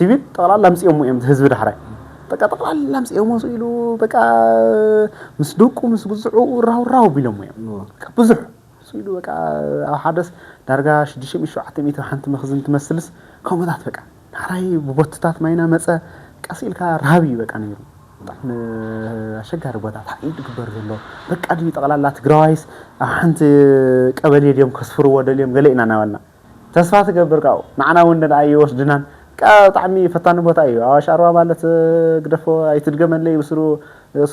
ሲቪል ጠቕላላ ኣምፅኦሞ እዮም፣ ህዝቢ ዳሕራይ በቃ ጠቕላላ ኣምፅኦሞ ስኢሉ በቃ ምስ ደቁ ምስ ግዝዑ ራው ራው ቢሎሞ እዮም። በቃ ብዙሕ ስኢሉ በቃ ኣብ ሓደስ ዳርጋ ሽዱሽተ ሚእቲ ሸውዓተ ሚእቲ ሓንቲ መኽዝን ትመስልስ ከምኡታት በቃ ዳሕራይ ብቦትታት ማይና መፀ ቀስ ኢልካ ረሃብ እዩ በቃ ነይሩ። ብጣዕሚ ኣሸጋሪ ቦታ እንታይ እዩ ዝግበር ዘሎ? በቃ ድዩ ጠቕላላ ትግራዋይስ ኣብ ሓንቲ ቀበሌ ድዮም ከስፍርዎ ደልዮም ገለ ኢና እናበልና ተስፋ ትገብር ካብኡ ንዓና እውን ደኣ ይወስድናን ብጣዕሚ ፈታኒ ቦታ እዩ። ኣዋሽ ኣርባ ማለት ግደፎ ኣይትድገመለይ ብስሩ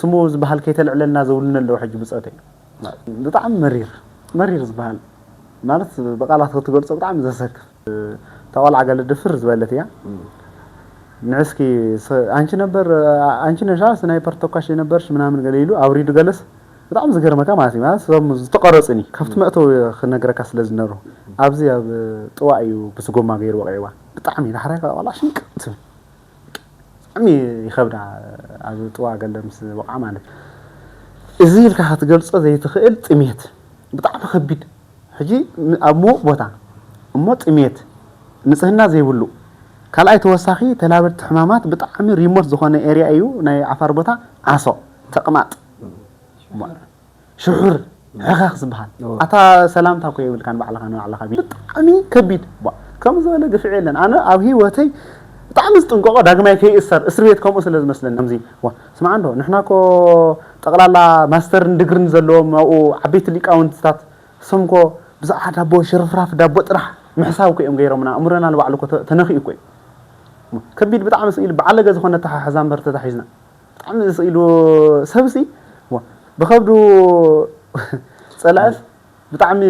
ስሙ ዝበሃል ከይተልዕለልና ዘብሉኒ ኣለዉ ሕጂ ብፆተይ። ብጣዕሚ መሪር መሪር ዝበሃል ማለት ብቃላት ክትገልፆ ብጣዕሚ ዘሰክፍ። እታ ቆልዓ ገለ ድፍር ዝበለት እያ። ንዕስኪ ስ- አንቺ ነበር አንቺ ነሻ ስናይፐር ተኳሽ የነበርሽ ምናምን ገለ ኢሉ ኣውሪዱ ገለስ ብጣዕሚ ዝገርመካ ማለት እዩ። ማለት እዞም ዝተቐረፁኒ ካብቲ መእተዊ ክነግረካ ስለ ዝነሩ ኣብዚ ኣብ ጥዋ እዩ ብስጎማ ገይሩ ወቂዕዋ። ብጣዕሚ ዳሕራይ ቆልዓ ሽንቅ ትብል ብጣዕሚ ይኸብዳ ኣብ ጥዋ ገለ ምስ ወቕዓ ማለት እዩ። እዚ ኢልካ ክትገልፆ ዘይትኽእል ጥሜት ብጣዕሚ ከቢድ። ሕጂ ኣብ ምዉቕ ቦታ እሞ ጥሜት ንፅህና ዘይብሉ ካልኣይ ተወሳኺ ተላበድቲ ሕማማት ብጣዕሚ ሪሞት ዝኾነ ኤርያ እዩ ናይ ዓፋር ቦታ ዓሶ ተቕማጥ ሽሑር ሕኸኽ ዝበሃል ኣታ ሰላምታ እኮ የብልካ ንባዕልኻ ንባዕልኻ ብጣዕሚ ከቢድ ከምኡ ዝበለ ግፍዒ የለን ኣነ ኣብ ህይወተይ ብጣዕሚ ዝጥንቀቆ ዳግማይ ከይእሰር እስር ቤት ከምኡ ስለ ዝመስለኒ ከምዚ ስማዕ እንዶ ንሕና እኮ ጠቕላላ ማስተርን ድግርን ዘለዎም ኣብኡ ዓበይቲ ሊቃውንትታት እሶም እኮ ብዛዕባ ዳቦ ሽርፍራፍ ዳቦ ጥራሕ ምሕሳብ እኮ እዮም ገይሮምና ኣእምሮና ንባዕሉ እኮ ተነኺኡ እኮ እዩ ከቢድ ብጣዕሚ ስኢሉ ብዓለገ ዝኾነ ተሓሕዛ እምበር ተታሒዝና ብጣዕሚ ስኢሉ ሰብሲ ብኸብዱ ፀላእስ ብጣዕሚ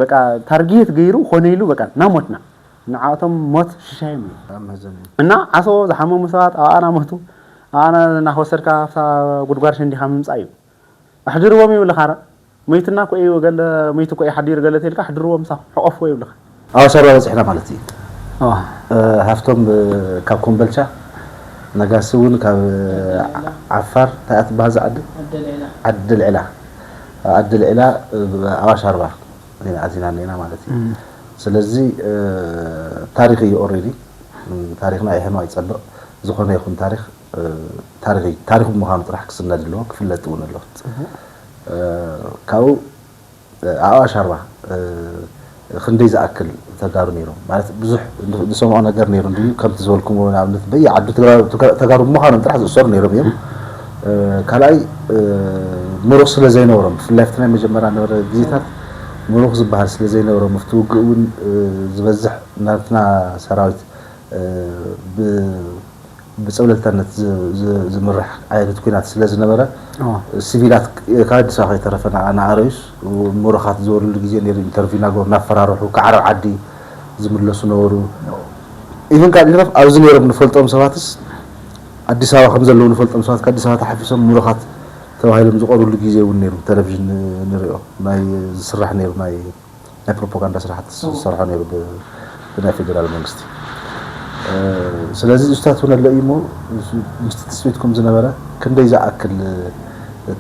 በቃ ታርጌት ገይሩ ኮነ ኢሉ በቃ ናሞትና ንዓቶም ሞት ሽሻዮም እዩ እና ዓሶ ዝሓመሙ ሰባት ኣብኣ ናሞቱ ኣብኣ እናወሰድካ ኣብታ ጉድጓድ ሸንዲኻ ምምፃእ እዩ ኣሕድርዎም ይብልኻ ረ ሞይትና ኮ እዩ ገለ ሞይቱ ኮ እዩ ሓዲሩ ገለ ተልካ ኣሕድርዎም ምሳኹም ሕቆፍዎ ይብልኻ ኣዋሽ ኣርባ በፂሕና ማለት እዩ። ሃፍቶም ካብ ኮምበልቻ ነጋሲ እውን ካብ ዓፋር እንታይ እያ ትበሃል እዛ ዓዲ? ዓዲ ልዕላ። ዓዲ ልዕላ ኣዋሽ ኣርባ ኢና ኣቲና እኒና ማለት እዩ። ስለዚ ታሪክ እዩ ኦሬዲ ታሪክና ይሕኖ ኣይፀብቕ ዝኾነ ይኹን ታሪክ ታሪክ እዩ። ታሪክ ብምዃኑ ጥራሕ ክስነድ ኣለዎ ክፍለጥ እውን ኣለዎ። ካብኡ ኣዋሽ ኣርባ ክንደይ ዝኣክል ተጋሩ ነይሮም ማለት ብዙሕ ዝሰምዖ ነገር ነይሩ እንድዩ ከምቲ ዝበልኩምዎ ንኣብነት በየ ዓዱ ተጋሩ ብምዃኖም ጥራሕ ዝእሰሩ ነይሮም እዮም ካልኣይ ምሩኽ ስለ ዘይነበሮም ብፍላይ ኣብቲ ናይ መጀመርያ ነበረ ግዜታት ምሩኽ ዝበሃል ስለ ዘይነበሮም ኣብቲ ውግእ እውን ዝበዝሕ ናትና ሰራዊት ብፀብለልታነት ዝምራሕ ዓይነት ኩናት ስለ ዝነበረ ሲቪላት ካብ ኣዲስ ኣበባ ከይተረፈ ንኣረዩስ ምሩኻት ዝበልሉ ግዜ ነይሩ ኢንተርቪው እናገበሩ እናፈራርሑ ካብ ዓረብ ዓዲ ዝምለሱ ነበሩ ኢቨን ካብ ኢልካ ኣብዚ ነይሮም ንፈልጦም ሰባትስ ኣዲስ ኣበባ ከም ዘለዉ ንፈልጦም ሰባት ካብ ኣዲስ ኣበባ ተሓፊሶም ምሩኻት ተባሂሎም ዝቐርብሉ ግዜ እውን ነይሩ ቴሌቪዥን ንሪኦ ናይ ዝስራሕ ነይሩ ናይ ናይ ፕሮፓጋንዳ ስራሕቲ ዝሰርሖ ነይሩ ብናይ ፌደራል መንግስቲ ስለዚ እሱታት እውን ኣሎ እዩ እሞ ምስቲ ትፅቢትኩም ዝነበረ ክንደይ ዝኣክል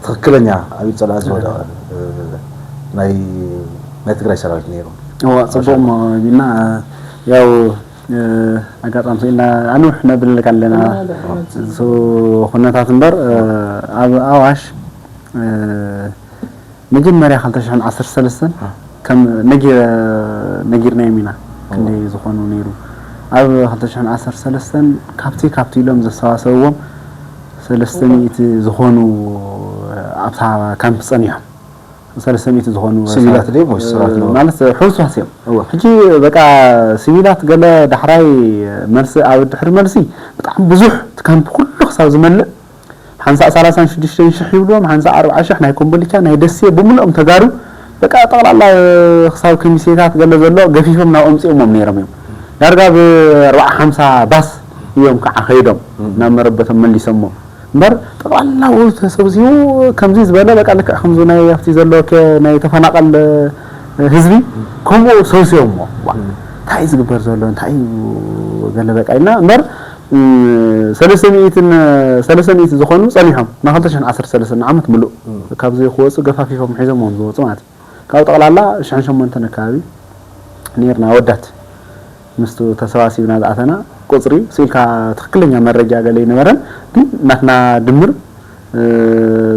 ትኽክለኛ ኣብ ኢድ ፀላኢ ዝወደቐ ናይ ናይ ትግራይ ሰራዊት ነይሩ እዋ ፅቡቅ ሞ ቢልና ያው ኣጋጣሚ ስኢልና ኣንውሕ ነብልልካ ኣለና ኩነታት እምበር ኣብ ኣዋሽ መጀመርያ ክልተ ሽሕን ዓሰርተ ሰለስተን ከም ነጊረ ነጊርናዮም ኢና ክንደይ ዝኾኑ ነይሩ ኣብ ክልተ ሽሕን ዓሰርተ ሰለስተን ካብቲ ካብቲ ኢሎም ዘሰባሰብዎም ሰለስተ ሚእቲ ዝኾኑ ኣብታ ካምፕ ጸኒሖም ሰለስተ ሚእቲ ዝኾኑ ሲቪላት ድዮም ወይስ ሰባት ነበሩ? ማለት ሕውስዋስ እዮም እወ ሕጂ በቃ ሲቪላት ገለ ዳሕራይ መልሲ ኣብ ድሕሪ መልሲ ብጣዕሚ ብዙሕ እቲ ካምፕ ኩሉ ክሳብ ዝመልእ ሓንሳእ ሰላሳን ሽዱሽተን ሽሕ ይብልዎም፣ ሓንሳእ ኣርብዓ ሽሕ ናይ ኮምቦልቻ፣ ናይ ደሴ ብምልኦም ተጋሩ በቃ ጠቕላላ ክሳብ ከሚሴታት ገለ ዘሎ ገፊፎም ናብ ኣምጺኦሞም ነይሮም እዮም። ዳርጋ ብ ኣርብዓ ሓምሳ ባስ እዮም ከዓ ከይዶም ናብ መረበቶም መሊሶሞ እምበር ጠቕላላ ውዕል ተሰብሲቡ ከምዚ ዝበለ በቃ ልክዕ ከምዚ ናይ ኣብቲ ዘሎ ከ- ናይ ተፈናቐል ህዝቢ ከምኡ ሰብሲቦሞ ዋ፣ እንታይ እዩ ዝግበር ዘሎ እንታይ እዩ ገለ በቃ ኢልና እምበር ሰለስተ ሚእትን ሰለስተ ሚእቲ ዝኾኑ ጸኒሖም ናብ ክልተ ሽሕን ዓሰርተ ሰለስተን ዓመት ምሉእ ካብዚ ክወፁ ገፋፊፎም ሒዞምዎም ዝወፁ ማለት እዩ። ካብኡ ጠቕላላ ሽሕን ሸሞንተን ኣካባቢ ነይርና ኣወዳት ምስቱ ተሰባሲብና ዝኣተና ቁፅሪ ስኢልካ ትኽክለኛ መረጃ ገለ ኣይነበረን። ግን ናትና ድምር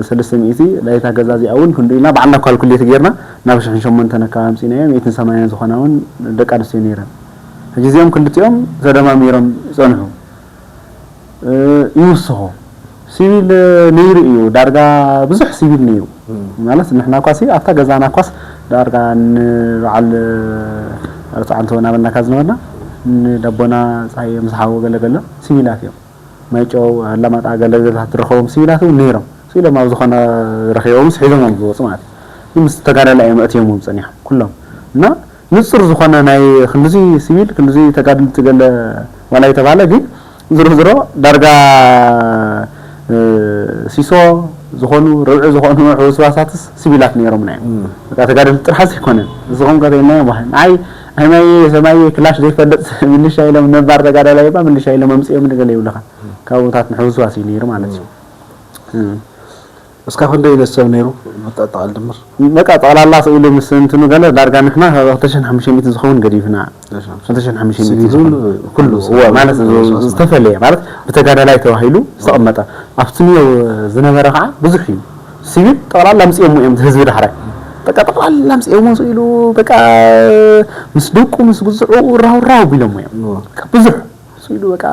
ሰለስተ ሚእቲ ናይታ ገዛ እዚኣ እውን ክንዱ ኢልና ባዕልና ካልኩሌት ጌርና ናብ ሽሕን ሸሞንተን ኣካባቢ ኣምፂእናዮ። ሚእትን ሰማንያን ዝኾና እውን ደቂ ኣንስትዮ ነይረን። ሕጂ እዚኦም ክልቲኦም ተደማሚሮም ይፀንሑ። ይውስኹ። ሲቪል ነይሩ እዩ፣ ዳርጋ ብዙሕ ሲቪል ነይሩ። ማለት ንሕና ኳሲ ኣብታ ገዛና ኳስ ዳርጋ ንበዓል ርትዓንተ እናበልናካ ዝነበርና ንዳቦና ፀሃየ ምስ ሓወ ገለገሎ ሲቪላት እዮም። ማይጨው ኣላማጣ ገለገለታት ዝረኸቦም ሲቪላት እውን ነይሮም። ስኢሎም ኣብ ዝኾነ ረኺቦምስ ሒዞሞም ዝወፁ ማለት እዩ። ምስ ተጋዳላይ እዮም ኣእትዮሞም ፀኒሖም ኩሎም። እና ንፁር ዝኾነ ናይ ክንድዚ ሲቪል ክንድዚ ተጋድልቲ ገለ ዋላ ኣይተባህለ፣ ግን ዝሮ ዝሮ ዳርጋ ሲሶ ዝኾኑ ርብዒ ዝኾኑ ሕውስዋሳትስ ሲቪላት ነይሮምና እዮም። በቃ ተጋደልቲ ጥራሕ ኣይኮነን። ንስኹም ከ ተይናዮ ባህል ንዓይ ኣይማየ ሰማየ ክላሽ ዘይፈልጥ ሚሊሻ ኢሎም ነባር ተጋዳላይ እባ ሚሊሻ ኢሎም ኣምፅኦም ንገለ ይብልኻ። ካብኡታት ንሕውስዋስ እዩ ነይሩ ማለት እዩ። እስካ ክንደይ ይነሰብ ነይሩ? መጣጣል ድምር በቃ ጠቕላላ ስኢሉ ምስ እንትኑ ገለ ዳርጋ ንሕና ካብ ክልተ ሽሕን ሓሙሽተ ሚእትን ዝኸውን ገዲፍና። ክልተ ሽሕን ሓሙሽተ ሚእትን ዝኸውን ኩሉ እወ ማለት ዝተፈለየ ማለት ብተጋዳላይ ተባሂሉ ዝተቐመጠ ኣብቲ ንየው ዝነበረ ከዓ ብዙሕ እዩ። ሲቪል ጠቕላላ ኣምፅኦሞ እዮም ህዝቢ ዳሕራይ በቃ ጠቕላላ ኣምፅኦሞ ስኢሉ በቃ ምስ ደቁ ምስ ግዝዑ ራው ራው ቢሎሞ እዮም። በቃ ብዙሕ ስኢሉ በቃ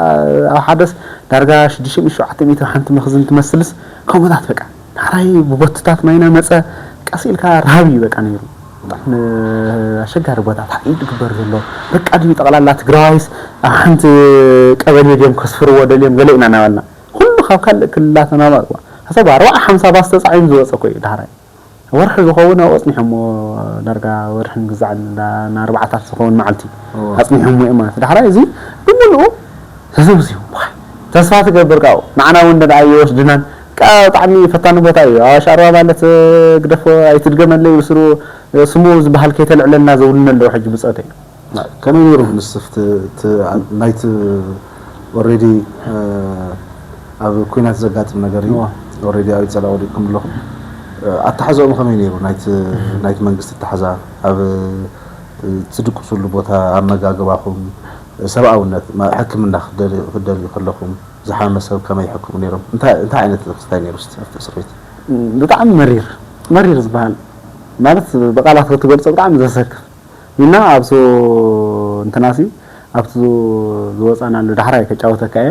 ኣብ ሓደስ ዳርጋ ሽዱሽተ ሚእቲ ሸውዓተ ሚእቲ ሓንቲ መኽዝን ትመስልስ ከምኡታት በቃ ዳሕራይ ብቦትታት ማይና መፀ ቀስ ኢልካ ረሃብ እዩ በቃ ነይሩ። ብጣዕሚ ኣሸጋሪ ቦታ እንታይ እዩ ዝግበር ዘሎ? በቃ ድዩ ጠቕላላ ትግራዋይስ ኣብ ሓንቲ ቀበሌ ድዮም ከስፍርዎ ደልዮም ገለ ኢና እናበልና ኩሉ ካብ ካልእ ክልላት እናመፅዋ ሓሳብ ኣርባዓ ሓምሳ ባስ ተፃዒኑ ዝወፀ እኮ እዩ ዳሕራይ ወርሒ ዝኸውን ኣብኡ ኣፅኒሖሞ ዳርጋ ወርሕን ግዛዕን ንኣርባዕታት ዝኸውን መዓልቲ ኣፅኒሖሞ እዮም ማለት ዳሕራይ እዚ ብምልኡ ተዘብዝዩ ተስፋ ትገብር ካብኡ ንዓና እውን ደኣ ኣይወስድናን ብጣዕሚ ፈታኒ ቦታ እዩ ኣዋሽ ኣርባ ማለት ግደፎ ኣይትድገመለይ ብስሩ ስሙ ዝበሃል ከይተልዕለልና ዘብሉኒ ኣለዉ ሕጂ ብፀተይ ከመይ ነይሩ ክንስፍት ናይቲ already ኣብ ኩናት ዘጋጥም ነገር እዩ። Already ኣብ ጸላ ወዲቅኩም ኣለኹም። ኣተሓዛኦም ከመይ ነይሩ? ናይቲ ናይቲ መንግስቲ ኣተሓዛ ኣብ ትድቅሱሉ ቦታ ኣመጋግባኹም ሰብኣውነት ሕክምና ክትደልዩ ከለኹም ዝሓመ ሰብ ከመይ ይሕክሙ ነይሮም? እንታይ ዓይነት ክስታይ ነይሩ ኣብቲ እስር ቤት? ብጣዕሚ መሪር መሪር ዝበሃል ማለት ብቃላት ክትገልጾ ብጣዕሚ ዘሰክፍ ኢና ኣብሱ እንትናሲ ኣብቲ ዝወፃናሉ ዳሕራይ ከጫወተካ እየ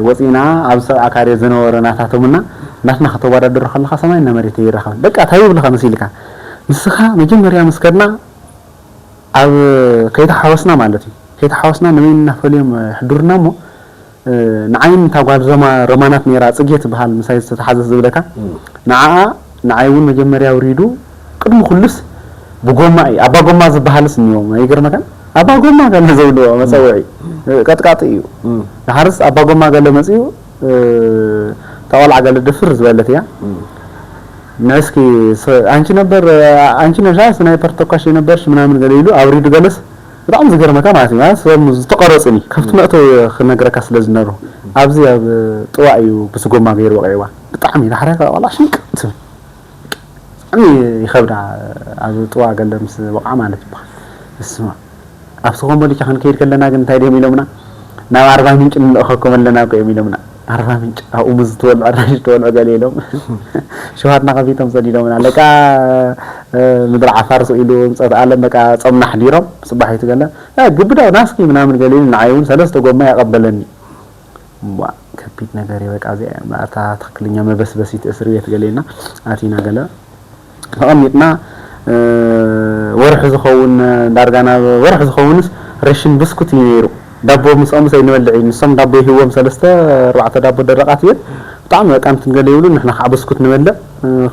ወፂና ኣብ ሰብዓ ካሬ ዝነበረ ናታቶምና ናትና ከተወዳድሮ ከለካ ሰማይና መሬት ይራኸብ በቃ እንታይ ይብልካ መሲልካ ንስኻ መጀመርያ ምስ ከድና ኣብ ከይተሓወስና ማለት እዩ ከይተሓወስና ንበይንና ፈልዮም ሕዱርና እሞ ንዓይን እታ ጓል ሮማ ሮማናት ነይራ ፅጌ ትበሃል ምሳይ ዝተተሓዘት ዝብለካ ንዓኣ ንዓይ እውን መጀመርያ ኣውሪዱ ቅድሚ ኩሉስ ብጎማ እዩ ኣባ ጎማ ዝበሃልስ እኒኦም ኣይገርመካን ኣባ ጎማ ገለ ዘብልዎ መፀውዒ ቀጥቃጢ እዩ ድሓርስ ኣባ ጎማ ገለ መፅኡ እታ ቆልዓ ገለ ድፍር ዝበለት እያ ንእስኪ አንቺ ነበር አንቺ ነሻ ስናይፐር ተኳሽ የነበርሽ ምናምን ገለ ኢሉ ኣውሪዱ ገለስ ብጣዕሚ ዝገርመካ ማለት እዩ ማለት ሰም ዝተቀረፅኒ ካብቲ መእተዊ ክነግረካ ስለ ዝነሩ ኣብዚ ኣብ ጥዋ እዩ ብስጎማ ገይሩ ወቂዕዋ ብጣዕሚ ዳሕራይ ቆላ ሽንቅ ትብል ብጣዕሚ ይኸብዳ ኣብ ጥዋ ገለ ምስ ወቕዓ ማለት ይበሃል እስማ ኣብ ሰኾምቦሊቻ ክንከይድ ከለና ግን እንታይ ድዮም ኢሎምና ናብ ኣርባ ምንጭ ንልእኸኩም ኣለና እኮ እዮም ኢሎምና ኣርባ ምንጭ ኣብኡ ምስ ትበልዑ ኣራሽ ትበልዑ ገለ ኢሎም ሸዋትና ከፊቶም ሰዲዶምና ለካ ምድሪ ዓፋር ስኢሉ ምፀት ኣለም በቃ ፆምና ኣሕዲሮም ፅባሒቱ ገለ ግብዳው ናስኪ ምናምን ገለ ኢሉ ንዓይ እውን ሰለስተ ጎማ ያቐበለኒ ዋ ከቢድ ነገር እዩ በቃ እዚኣ እታ ትክክለኛ መበስበሲት እስር ቤት ገለ ኢልና ኣቲና ገለ ተቐሚጥና ወርሒ ዝኸውን ዳርጋ ናብ ወርሒ ዝኸውንስ ረሽን ብስኩት እዩ ነይሩ ዳቦ ምስኦም ሰይንበልዕ እዩ ንሶም ዳቦ ይህዎም ሰለስተ ኣርባዕተ ዳቦ ደረቓት እየን ብጣዕሚ በቃ እንትን ገለ ይብሉ ንሕና ከዓ ብስኩት ንበልዕ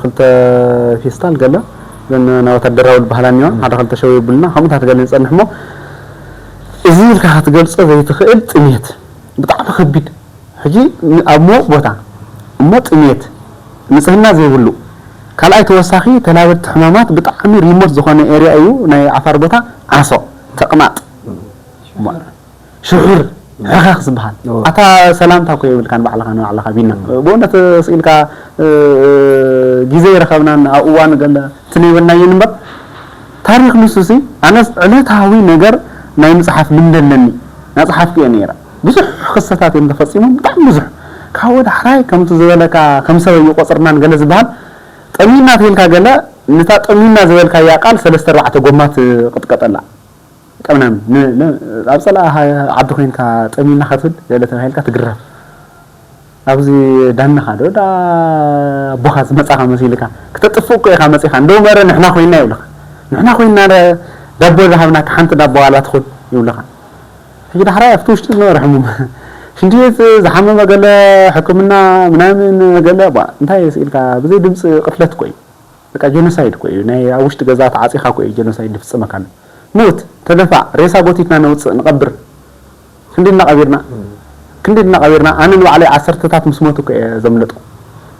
ክልተ ፌስታል ገለ ዘን ናይ ወታደራዊ ዝበሃላ እኒዋ ሓደ ክልተ ሸው የብሉና ከምኡታት ገለ ንፀንሕ እሞ እዚ ኢልካ ክትገልፆ ዘይትኽእል ጥሜት ብጣዕሚ ከቢድ ሕጂ ኣብ ምዉቕ ቦታ እሞ ጥሜት ንፅህና ዘይብሉ ካልኣይ ተወሳኺ ተላበድቲ ሕማማት ብጣዕሚ ሪሞት ዝኾነ ኤርያ እዩ ናይ ዓፋር ቦታ ዓሶ ተቕማጥ ሽሑር ሕኸኽ ዝበሃል ኣታ ሰላምታ እኮ የብልካን ባዕልኻ ንባዕልኻ ቢና ብእውነት ስኢልካ ግዜ ይረኸብናን ኣብ እዋኑ ገለ እቲ ነይበልናየን እምበር ታሪክ ንሱሲ ኣነስ ዕለታዊ ነገር ናይ ምፅሓፍ ልምዲ ኣለኒ ናፅሓፍኩ እየ ነይረ ብዙሕ ክሰታት እዮም ተፈፂሞም፣ ብጣዕሚ ብዙሕ። ካብኡ ዳሕራይ ከምቲ ዝበለካ ከም ሰብ ኣይቆፅርናን ገለ ዝበሃል፣ ጠሚና ተይልካ ገለ፣ ነታ ጠሚና ዝበልካያ ቃል ሰለስተ ኣርባዕተ ጎማ ትቕጥቀጠላ። ቀምናም ን- ን- ኣብ ፀላእ ሃ- ዓዲ ኮይንካ ጠሚና ክትብል ገለ ተባሂልካ ትግረፍ። ኣብዚ ዳንኻ ዶ ዳ ኣቦኻ ዝመፃኻ መሲልካ ክተጥፍእ እኮ ኢኻ መፂኻ። እንደው መረ ንሕና ኮይንና ይብልኻ። ንሕና ኮይንና ረ- ዳቦ ዝሃብናካ ሓንቲ ዳቦ ዋላ ትኹን ይብልኻ። ሕጂ ዳሕራይ ኣብቲ ውሽጢ ዝነበረ ሕሙም ሽንቲ ቤት ዝሓመመ ገለ ሕክምና ምናምን ገለ ባ እንታይ ስኢልካ ብዘይ ድምፂ ቅትለት እኮ እዩ። በቃ ጀኖሳይድ እኮ እዩ። ናይ ኣብ ውሽጢ ገዛ ተዓፂኻ እኮ እዩ ጀኖሳይድ ዝፍፀመካ ኣሎ። ሙት ተደፋዕ ሬሳ ጎቲትና ነውፅእ ንቐብር ክንዲ እናቐቢርና ክንዲ እናቐቢርና ኣነ ንባዕለይ ዓሰርተታት ምስ ሞቱ እኮ እየ ዘምለጥኩ።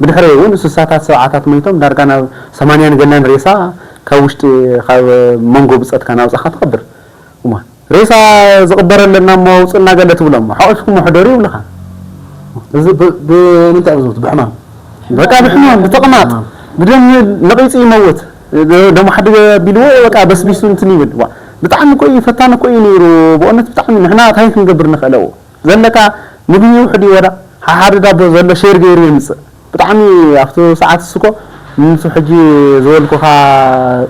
ብድሕረይ እውን ስሳታት ሰብዓታት ሞይቶም ዳርጋ ናብ ሰማንያን ገለን ሬሳ ካብ ውሽጢ ካብ መንጎ ብፀትካ ናውፃኻ ትቐብር። እማ ሬሳ ዝቕበር ኣለና እሞ ኣውፅእና ገለ ትብሎም ሓቂፍኩም ሕደሩ ይብልኻ። እዚ ብ- ብምንታይ እዮም ዝሞቱ? ብሕማም። በቃ ብሕማም ብተቕማጥ ብደም ነቒፁ ይመውት። ደሞ ሓዲ ቢልዎ በቃ በስቢሱ እንትን ይብል። ዋ፣ ብጣዕሚ እኮ እዩ ፈታኒ እኮ እዩ ነይሩ። ብእውነት ብጣዕሚ ንሕና እንታይ ክንገብር ንኽእል ኣብኡ? ዘለካ ምግቢ ይውሕድ እዩ ወዳ ሓሓደ ዳቦ ዘሎ ሼር ገይሩ የምፅእ። ብጣዕሚ ኣብቲ ሰዓት እስኮ ንሱ ሕጂ ዝበልኩኻ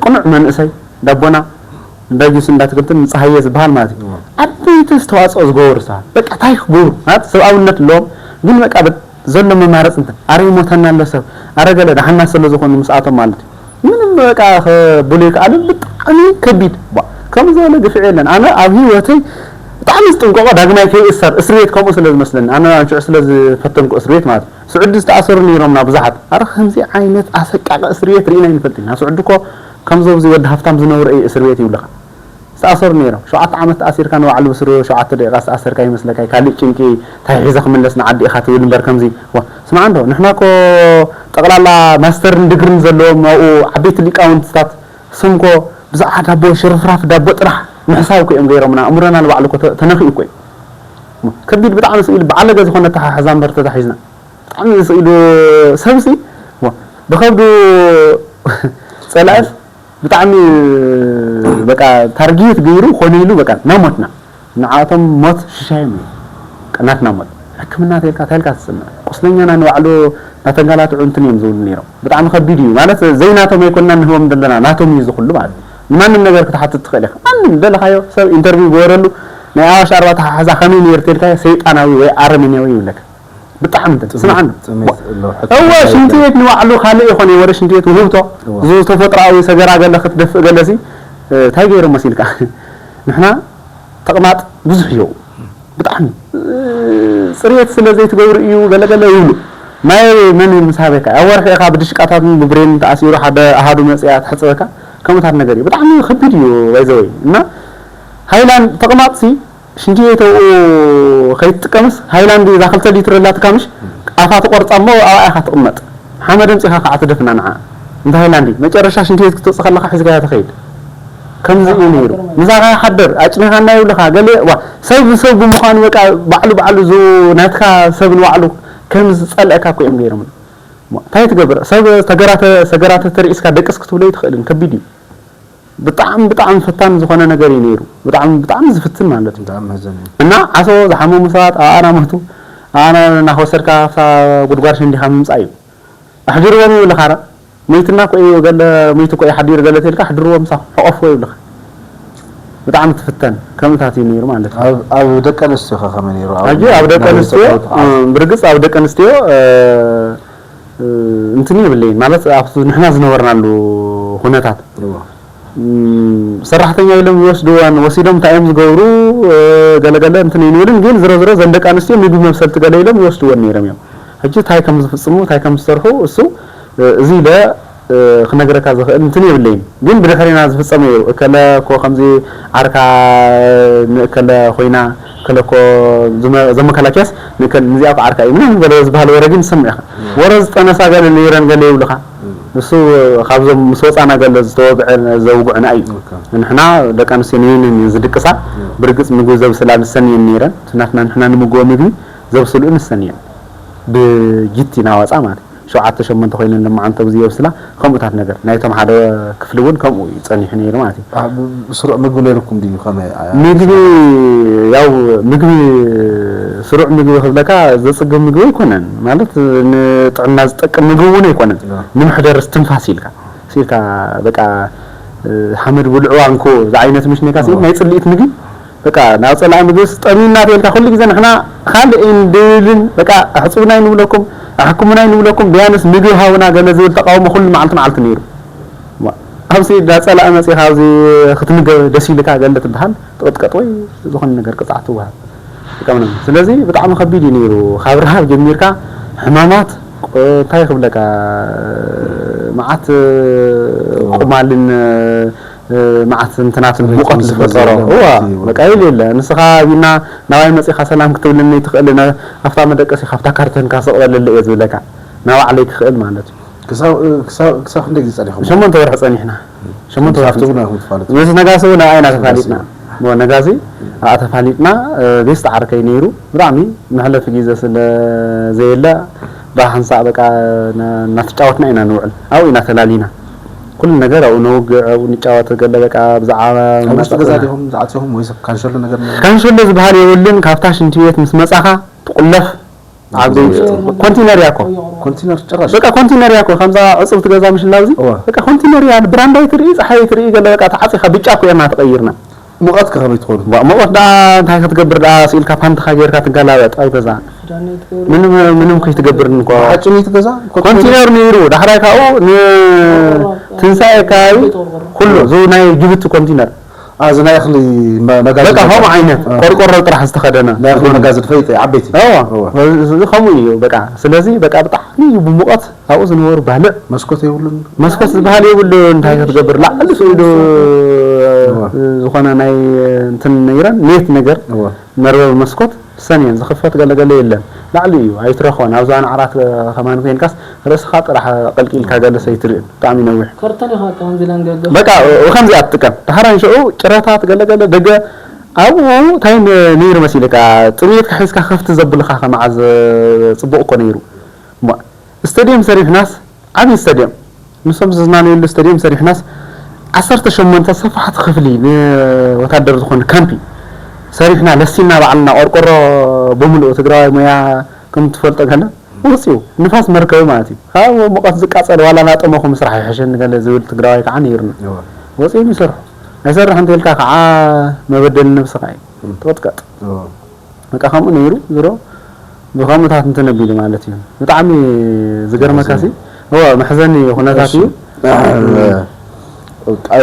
ቅኑዕ መንእሰይ ዳቦና እንዳ ጁስ እንዳ ኣትክልትን ንፀሃየ ዝበሃል ማለት እዩ። ዓበይቲ ኣስተዋፅኦ ዝገበሩ ሰባት በቃ እንታይ ክገብሩ ማለት ሰብኣውነት ኣለዎም። ግን በቃ በት- ዘሎ መማረፂ እንተ ኣረ ይሞተና ኣሎ ሰብ ኣረ ገለ ደሓና ስለ ዝኾኑ ምስኣቶም ማለት እዩ። ምንም በቃ ከብሉ ይከኣሉ። ብጣዕሚ ከቢድ ባ- ከም ዝበለ ግፍዒ የለን። ኣነ ኣብ ህይወተይ ብጣዕሚ ዝጥንቀቆ ዳግማይ ከይእሰር እስር ቤት ከምኡ ስለ ዝመስለኒ ኣነ ኣንሽዑ ስለ ዝፈተንኩ እስር ቤት ማለት እዩ። ስዑዲ ዝተኣሰሩ ነይሮምና ብዙሓት ኣረ ከምዚ ዓይነት ኣሰቃቂ እስር ቤት ርኢና ይንፈልጥ ኢና። ስዑዲ እኮ ከምዞ ኣብዚ ወዲ ሃፍታም ዝነብሮ እዩ እስር ቤት ይብልኻ። ዝተኣሰሩ ነይሮም። ሸውዓተ ዓመት ተኣሲርካ ንባዕሉ ብስሩ ሸውዓተ ደቂቃ ዝተኣሰርካ ይመስለካ። ካልእ ጭንቂ እንታይ ሒዘ ክምለስ ንዓዲ ኢኻ ትብል እምበር ከምዚ ዋ ስማዕ እንዶ ንሕና እኮ ጠቕላላ ማስተርን ድግርን ዘለዎም ኣብኡ ዓበይቲ ሊቃውንትታት ስምኮ ብዛዕባ ዳቦ ሽርፍራፍ ዳቦ ጥራሕ ምሕሳብ እኮ እዮም ገይሮምና። ኣእምሮና ንባዕሉ እኮ ተ- ተነኺኡ እኮ እዩ። ከቢድ ብጣዕሚ ስኢሉ ብዓለገ ዝኾነ ኣተሓሕዛ እምበር ተታሒዝና ብጣዕሚ ስኢሉ ሰብሲ ዋ ብኸብዱ ፀላእስ ብጣዕሚ በቃ ታርጌት ገይሩ ኮነ ኢሉ በቃ ናሞትና ንዓቶም ሞት ሽሻዮም እዩ። ቀናትና ሞት ሕክምና ተልካ ታይልካ ትፅንዕ ቁስለኛና ንባዕሉ ናተንጋላትዑ እንትን እዮም ዝብሉ ነይሮም። ብጣዕሚ ከቢድ እዩ ማለት ዘይናቶም ኣይኮንና ንህቦም ዘለና ናቶም እዩ ዝኩሉ ማለት እዩ። ማንም ነገር ክትሓትት ትኽእል ኢኻ። ማንም ደለኻዮ ሰብ ኢንተርቪው ግበረሉ ናይ ኣዋሽ ኣርባ ተሓሕዛ ከመይ ነይሩ ተልካዮ ሰይጣናዊ ወይ ኣረሜንያዊ ይብለካ። ብጣዕሚ እንትን ስማዕ እንዶ ጥሜት ኣሎ እወ ሽንቲ ቤት ንባዕሉ ካልእ ይኾነ ወረ ሽንቲ ቤት ውህብቶ እወ። እዚ ተፈጥሮኣዊ ሰገራ ገለ ክትደፍእ ገለሲ እንታይ ገይሮም መሲልካ ንሕና ተቕማጥ ብዙሕ እዩ ብጣዕሚ ጽሬት ስለ ዘይትገብሩ እዩ ገለገለ ይብሉ። ማይ መን ምስ ሃበካ ኣብ ወርሒ ኢኻ ብድሽቃታትን ብብሬን ተኣሲሩ ሓደ ኣሃዱ መፅያ ትሕፅበካ ከምኡታት ነገር እዩ። ብጣዕሚ ከቢድ እዩ ባይዘወይ እና ሃይላንድ ተቕማጥሲ ሽንቲ ቤት ኣብኡ ከይትጥቀምስ ሃይላንድ እዛ ክልተ ሊትር ኣላትካ ምሽ ኣፋ ትቆርፃ እሞ ኣብኣ ኢኻ ትቕመጥ። ሓመድ ኣምፂኻ ከዓ ትደፍና ንዓ እንተ ሃይላንድ መጨረሻ ሽንቲ ቤት ክትወፅእ ከለካ ሒዝካያ ትኸይድ። ከምዚ እዩ ነይሩ። ምሳኻ ይሓድር ኣጭኒኻና ይብልኻ ገለ ዋ ሰብ ብሰብ ብምዃኑ በቃ ባዕሉ ባዕሉ ዝ ናትካ ሰብ ንባዕሉ ከም ዝፀልአካ እኮ እዮም ገይሮም። እንታይ ትገብር ሰብ ተገራተ ሰገራተ ተሪእስካ ደቅስ ክትብሎ ይትኽእልን ከቢድ እዩ። ብጣዕሚ ብጣዕሚ ፈታኒ ዝኾነ ነገር እዩ ነይሩ። ብጣዕሚ ብጣዕሚ ዝፍትን ማለት እዩ። ብጣዕሚ መዘን እዩ። እና ዓሶ ዝሓመሙ ሰባት ኣባና ምህቱ ኣባና እናወሰድካ ኣብታ ጉድጓድ ሸንዲኻ ምምፃእ እዩ። ኣሕድርዎም ይብልኻ ረ ሞይትና እኮ እዩ ገለ ሞይቱ እኮ እዩ ሓዲሩ ገለ ተልካ ኣሕድርዎም ምሳኹም ሕቆፍዎ ይብልኻ። ብጣዕሚ ትፍተን ከምኡታት እዩ ነይሩ ማለት እዩ። ኣብ ኣብ ደቂ ኣንስትዮ ከ ከመይ ነይሩ? ኣብ ሕጂ ኣብ ደቂ ናይ ኣንስትዮ ተፈጥሮ ዓሶ? እ፣ ብርግፅ ኣብ ደቂ ኣንስትዮ እ፣ እ፣ እንትን የብለይን ማለት ኣብቲ ንሕና ዝነበርናሉ ኩነታት እዎ። እም፣ ሰራሕተኛ ኢሎም ይወስድወን ወሲዶም እንታይ እዮም ዝገብሩ እ፣ ገለገለ እንትን ኣይንብልን ግን ዝሮ ዝሮ ዘን ደቂ ኣንስትዮ ምግቢ መብሰልቲ ገለ ኢሎም ይወስድወን ነይሮም እዮም። ሕጂ እንታይ ከም ዝፍፅሙ እንታይ ከም ዝሰርሑ እሱ እ፣ እዚ ኢለ እ፣ ክነግረካ ዝኽእል እንትን የብለይን ግን ብድሕሪና ዝፍፀመ እዩ። እከለ እኮ ከምዚ ዓርካ ንእከለ ኮይና እከለ እኮ ዝመ- ዘመከላኪያስ ንእከለ ንዚኣ እኮ ዓርካ እዩ ምናምን ገለ ዝበሃል ወረ ግን ትሰምዕ ኢኻ። ወረ ዝጠነሳ ገለ ነይረን ገለ ይብልኻ። እሱ ካብዞም ምስ ወፃና ገለ ዝተወግዐ ዘውግዑና እዩ። ንሕና ደቂ ኣንስትዮ ነይንን ዝድቅሳ ብርግፅ ምግቢ ዘብስላ ንሰን እየን ነይረን። እቲ ናትና ንሕና ንምግቦ ምግቢ ዘብስልኡ ንሰን እየን። ብጅቲ ናወፃ ማለት ሸውዓተ ሸሞንተ ኮይነን ለማዓንተ ብዚ የብስላ ከምኡታት ነገር ናይቶም ሓደ ክፍሊ እውን ከምኡ እዩ ፀኒሑ ነይሩ ማለት እዩ። ኣብ ስሩዕ ምግቢ ነይርኩም ድዩ? ከመይ? ምግቢ ያው ምግቢ ስሩዕ ምግቢ ክብለካ ዘጽግብ ምግቢ ኣይኮነን፣ ማለት ንጥዕና ዝጠቅም ምግቢ እውን ኣይኮነን። ያ። ንምሕደር እስትንፋስ ኢልካ፣ ኢልካ በቃ፣ እ፣ ሓመድ ብልዕዋ እንኮ ዝዓይነት ምሽ ነካ ሲል ያ። ናይ ጽልኢት ምግቢ፣ በቃ ናብ ጸላኢ ምግቢ ስጠሚና ተልካ ኩሉ ግዜ ንሕና ካልእ ድልን በቃ ኣሕጽቡና ይንብለኩም፣ ኣሕክሙና ይንብለኩም፣ ቢያንስ ምግቢ ሃቡና ገለ ዝብል ተቃውሞ ኩሉ መዓልቲ መዓልቲ ነይሩ። ዋ፣ ኣብዚ ዳ ጸላኢ መጺኻ ኣብዚ ክትምገብ ደስ ኢልካ ገለ ትበሃል፣ ጥቕጥቀጥ ወይ ዝኾነ ነገር ቅጽዓት ትወሃብ። ጥቀምና። ስለዚ ብጣዕሚ ከቢድ እዩ ነይሩ። ካብ ረሃብ ጀሚርካ ሕማማት፣ ቅ-፣ እንታይ ክብለካ፣ መዓት፣ ቁማልን፣ መዓት እንትናትን ጽሬት ሙቐት ምስ ዝፈጠሮ። በዘለ እዋ፣ ማለት እዩ። በቃ የለ የለ። ንስኻ ቢና ናባይ መጺኻ ሰላም ክትብልኒ ትኽእል፣ ና-፣ ኣብታ መደቀሲ ካብታ ካርተንካ ስቕ በለለይ እየ ዝብለካ። ናባዕለይ ክኽእል ማለት እዩ። ክሳብ ክሳብ ክሳብ ክንደይ ግዜ ጸኒኹም? ሸሞንተ ወርሒ ጸኒሕና። ሸሞንተ ወርሒ ሓፍቲ እውን ኣይኹም ትፋለጡ? ምስ ነጋሲ እውን ኣብኣይ ኢና ነጋሲ ተፋሊጥና። እሞ ነጋሲ ኣብኣ ተፋሊጥና፣ እ፣ ቤስት ዓርከይ ነይሩ። ብጣዕሚ መሕለፊ ግዜ ስለ ዘየለ፣ ብሓንሳእ በቃ ና-፣ እናተጫወትና ኢና ንውዕል። ኣብኡ ኢና ተላሊና። ኩሉ ነገር ኣብኡ ነውግዕ፣ ኣብኡ ንጫወት፣ ገለ በቃ ብዛዕባ ኣብ ውሽጢ ገዛ መጻእና። ዲኹም ዝዓጽኹም ወይስ ካንሸሎ ነገር ነይሩ? ካንሸሎ ዝበሃል የብሉን። ካብታ ሽንቲ ቤት ምስ መጻኻ ትቑለፍ። ኣብ ኣብ ውሽጢ? ኮንቲነር እያ እኮ። ኮንቲነር ጭራሽ? በቃ ኮንቲነር እያ እኮ። ከምዛ ዕጽብቲ ገዛ ምሽ ኣላ ኣብዚ? እዋ። በቃ ኮንቲነር እያ። ብራንዳ ኣይትርኢ፣ ጸሓይ ኣይትርኢ፣ ገለ በቃ ተዓጺኻ ብጫ እኮ እያ እናተቐይርና። ሙቐት ከ ከመይ ትኾኑ? ዋ፣ ሙቐት ደኣ እንታይ ክትገብር ደኣ፣ ስኢልካ ፓንትኻ ጌርካ ትገላበጥ ኣብ ገዛ። ክዳን ትገብር ምንም፣ ምንም ከይትገብር እንኳ። ሓጭን እዩ እቲ ገዛ? ኮንቲነር ነይሩ። ዳሕራይ ካብኡ ንትንሳኤ ከባቢ ኩሉ፣ እዚ ናይ ጅቡቲ ኮንቲነር። አ፣ እዚ ናይ እኽሊ መ-፣ መጋዘን በቃ ከምኡ ነበር። ዓይነት አ። ቆርቆሮ ጥራሕ ዝተኸደነ። ናይ እኽሊ መጋዘን ፈይጠ፣ ዓበይቲ። እዋ፣ እዋ። እዚ ከምኡ እዩ። በቃ ስለዚ በቃ ብጣዕሚ እዩ ብሙቐት ኣብኡ ዝነበሩ ባልዕ። መስኮት የብሉን? መስኮት ዝበሃል የብሉ። እንታይ ክትገብር፣ ላዕሊ ስኢሉ ዝኾነ ናይ እንትን ነይረን ኔት ነገር፣ እዋ። መርበብ መስኮት ሰን እየን ዝኽፈት፣ ገለገለ የለን። ላዕሊ እዩ ኣይትረኽቦን። ኣብ ዝባን ዓራት ከማን ኮይንካስ ርእስኻ ጥራሕ ቀልቂልካ ገለ ሰይትርእን። ብጣዕሚ ነዊሕ። ከርተን ኢኻ ከምዚ ኢላ ንገገ በቃ ከምዚኣ ትጥቀም። ድሓር ኣንሽኡ ጭረታት ገለገለ ደገ ኣብኡ እንታይ ነ-፣ ነይሩ መሲልካ፣ ጥሜትካ ሒዝካ ከፍቲ ዘብልኻ ከመዓዝ ጽቡቕ እኮ ነይሩ። እሞ ስቴድየም ሰሪሕናስ፣ ዓብዪ ስቴድየም፣ ንሶም ዝዝናነየሉ ስቴድየም ሰሪሕናስ፣ ዓሰርተ ሸሞንተ ሰፋሕቲ ክፍሊ ንወታደር ዝኾነ ካምፒ ሰሪሕና፣ ለሲና ባዕልና ቆርቆሮ ብምሉኡ። ትግራዋይ ሞያ ከም ትፈልጦ ገለ ወፂኡ፣ ንፋስ መርከቢ ማለት እዩ። ካብ ሙቐት ዝቃፀል ዋላ ናጠመኹ ምስራሕ ይሕሸኒ ገለ ዝብል ትግራዋይ ከዓ ነይሩና። እዋ። ወፂኦም ይሰርሑ። ኣይሰርሕ እንተልካ ከዓ መበደሊ ነብስኻ እዩ። ትቕጥቀጥ። እዋ። በቃ ከምኡ ነይሩ። ዝሮ ብኸምኡታት እንትን ኣቢሉ ማለት እዩ። ብጣዕሚ ዝገርመካ ሲ፣ እወ፣ መሕዘኒ ኩነታት እዩ። እሺ። እ፣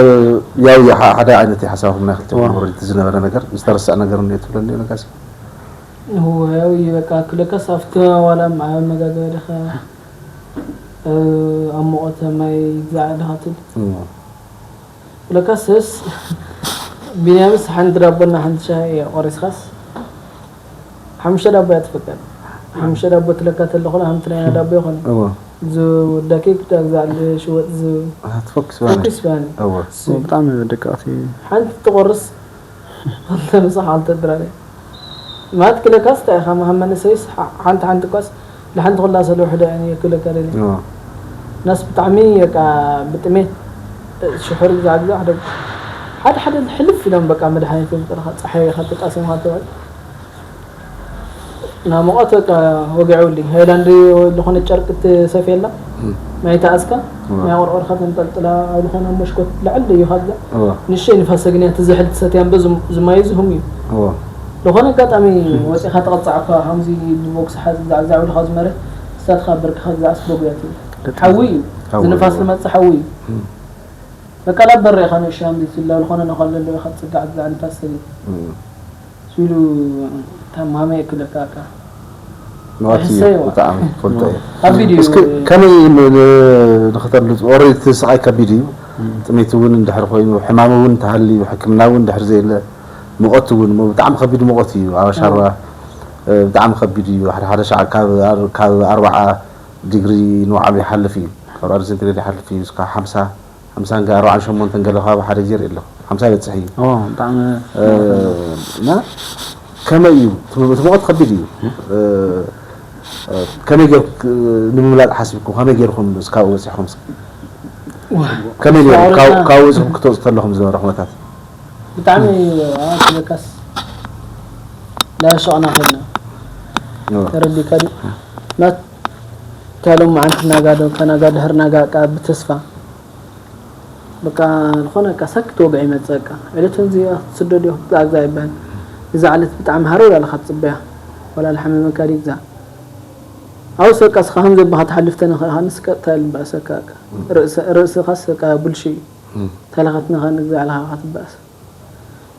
ያው የሓ-፣ ሓደ ዓይነት እዩ ሓሳብኩም ናይ ክልቴኹም እዋ። ወረድቲ ዝነበረ ነገር፣ ዝተረስዐ ነገር እንድዩ ትብለኒ ነጋሲ? እወ፣ ያው እዩ በቃ ክለካስ ኣብቲ ዋላ ኣብ መጋገሪ ዲኻ፣ እ፣ ኣብ ሙቐት ማይ ግዛዕ ዲኻ ትብል። እዋ። ለካስስ ቢንያምስ ሓንቲ ዳቦና ሓንቲ ሻሂ ቆሪስካስ ሓሙሽተ ዳቦ እያ ትፍቀድ። ሓሙሽተ ዳቦ ትለካ ተለኹና ሓንቲ ናይና ዳቦ ይኾነ። እዋ። ዝወዳ ኬክ ዳግዛዕ ዝሽወጥ ዝ-፣ ኣትፈክስ ባኒ። ፈኩስ ባኒ። እዋ። እሱ ብጣዕሚ ደቀቕቲ። ሓንቲ ትቆርስ፣ ክልተ ምሳ፣ ክልተ ድራር። ማለት ክለካስ እንታይ ኢኻ፣ መሃመኒ ሰይስ ሓ-፣ ሓንቲ ሓንቲ ኳስ፣ ንሓንቲ ኩላ ሰለ ውሕደ እኔ ክለካ ደሊ። እዋ። ናስ ብጣዕሚ በቃ ብጥሜት ሽሑር ግዛዕ ግዛዕ ሓደ፣ ሓደ ሓደ ሕልፍ ኢሎም በቃ መድሓኒት እዮም ጥራኻ፣ ጸሓይ ኢኻ ተጣሲምካ ትውዕል። ናብ ሙቐት በቃ ወጊዑ ውሊ። ሃይላንድ ዝኾነ ጨርቂ ትሰፍየላ፣ እም። ማይ ተኣዝካ፣ እዋ። ናይ ቆርቆርካ ተንጠልጥላ፣ ኣብ ዝኾነ መሽኮት ላዕሊ እዩ ካብዛ። እዋ። ንእሽተይ ንፋስ ኣግንያ ትዝሕል ትሰትያ እምበር ዝም-፣ ዝማይ ዝህም እዩ። እዋ። ዝኾነ ኣጋጣሚ ወፂኻ ተቐፃዕኳ፣ ከምዚ ብቦክስ ሓዚ ዛዕዛዕ ኢልካ ዝመረ፣ ስታትካ ብርክኻ ግዛዕስ በጉያ ትብል። ሓዊ እዩ። ሓዊ ዝንፋስ እዩ። ዝመፅእ ሓዊ እዩ። እም። በቃ ላብ በረ ኢኻ ንእሽተይ ከምዚ ትብላ፣ ዝኾነ ነኸለሉ ኢኻ ትፅጋዕ ግዛዕ ንፋስ ትብል። እም። ሲሉ ታማሚ የክለካ በቃ። ነዋት እዩ ሕሰይዋ። ብጣዕሚ ፈልጦ እየ። ኣብ ቪድዮ እስኪ ከመይ ን-፣ ን-፣ ንኽተልፁ? ኦሬዲ እቲ ስቓይ ከቢድ እዩ። ጥሜት እውን እንድሕር ኮይኑ፣ ሕማም እውን እንተሃልዩ፣ ሕክምና እውን እንድሕር ዘየለ፣ ሙቐት እውን፣ ሞ-፣ ብጣዕሚ ከቢድ ሙቐት እዩ። ኣብ ኣሻርባ፣ እ፣ ብጣዕሚ ከቢድ እዩ። ሓደ ሓደ ሻዕ ካብ ኣር-፣ ካብ ኣርብዓ ዲግሪ ንውዓሉ ይሓልፍ እዩ። ካብ ኣርባዓ ዲግሪ ሴንቲግሬድ ይሓልፍ እዩ። እስካብ ሓምሳ ሓምሳን ኣርባዓን ሸሞንተን ገለ ከባቢ ሓደ ግዜ ርኢ ኣለኹ። ሓምሳ ይበጽሕ እዩ። ኦ፣ ብጣዕሚ እ፣ እና ከመይ እዩ? እቲ ም-፣ እቲ ሙቐት ከቢድ እዩ። እ፣ እ፣ ከመይ ጌር-፣ ንምምላጥ ሓሲብኩም? ከመይ ጌርኩም እስካብ በጺሕኩም? ከመይ ነይሩ? ካብ፣ ካብ ወጺኹም ክትወጹ ተለኹም ዝነበረ ኩነታት? ብጣዕሚ፣ ኣ፣ ክብለካስ ላሸቕና ኸድና። ተረዲካ ድዩ? ናት ታሎም መዓንቲ ናጋ ዶ ከናጋ ድሕር ናጋ ቃ ብተስፋ በቃ ዝኾነ ቃ ሳክት ወግዒ ይመጽእ ቃ ዕለት እዚ ክትስደድ ዲኹ ክትኣግዛ ይበሃል። እዛ ዕለት ብጣዕሚ ሃረው ላልኻ ትጽበያ ወላ ልሓመመካ ድዩ ግዛ ኣውስ በቃ ስኻ ከም ዘባኻ ትሓልፍ ተነኸእኻ ንስ ቀጥታ ልባእሰካ ቃ ርእስኻስ በቃ ቡልሺ እዩ። ተለኸትነኻ ንግዛ ዕልኻ ክትበኣስ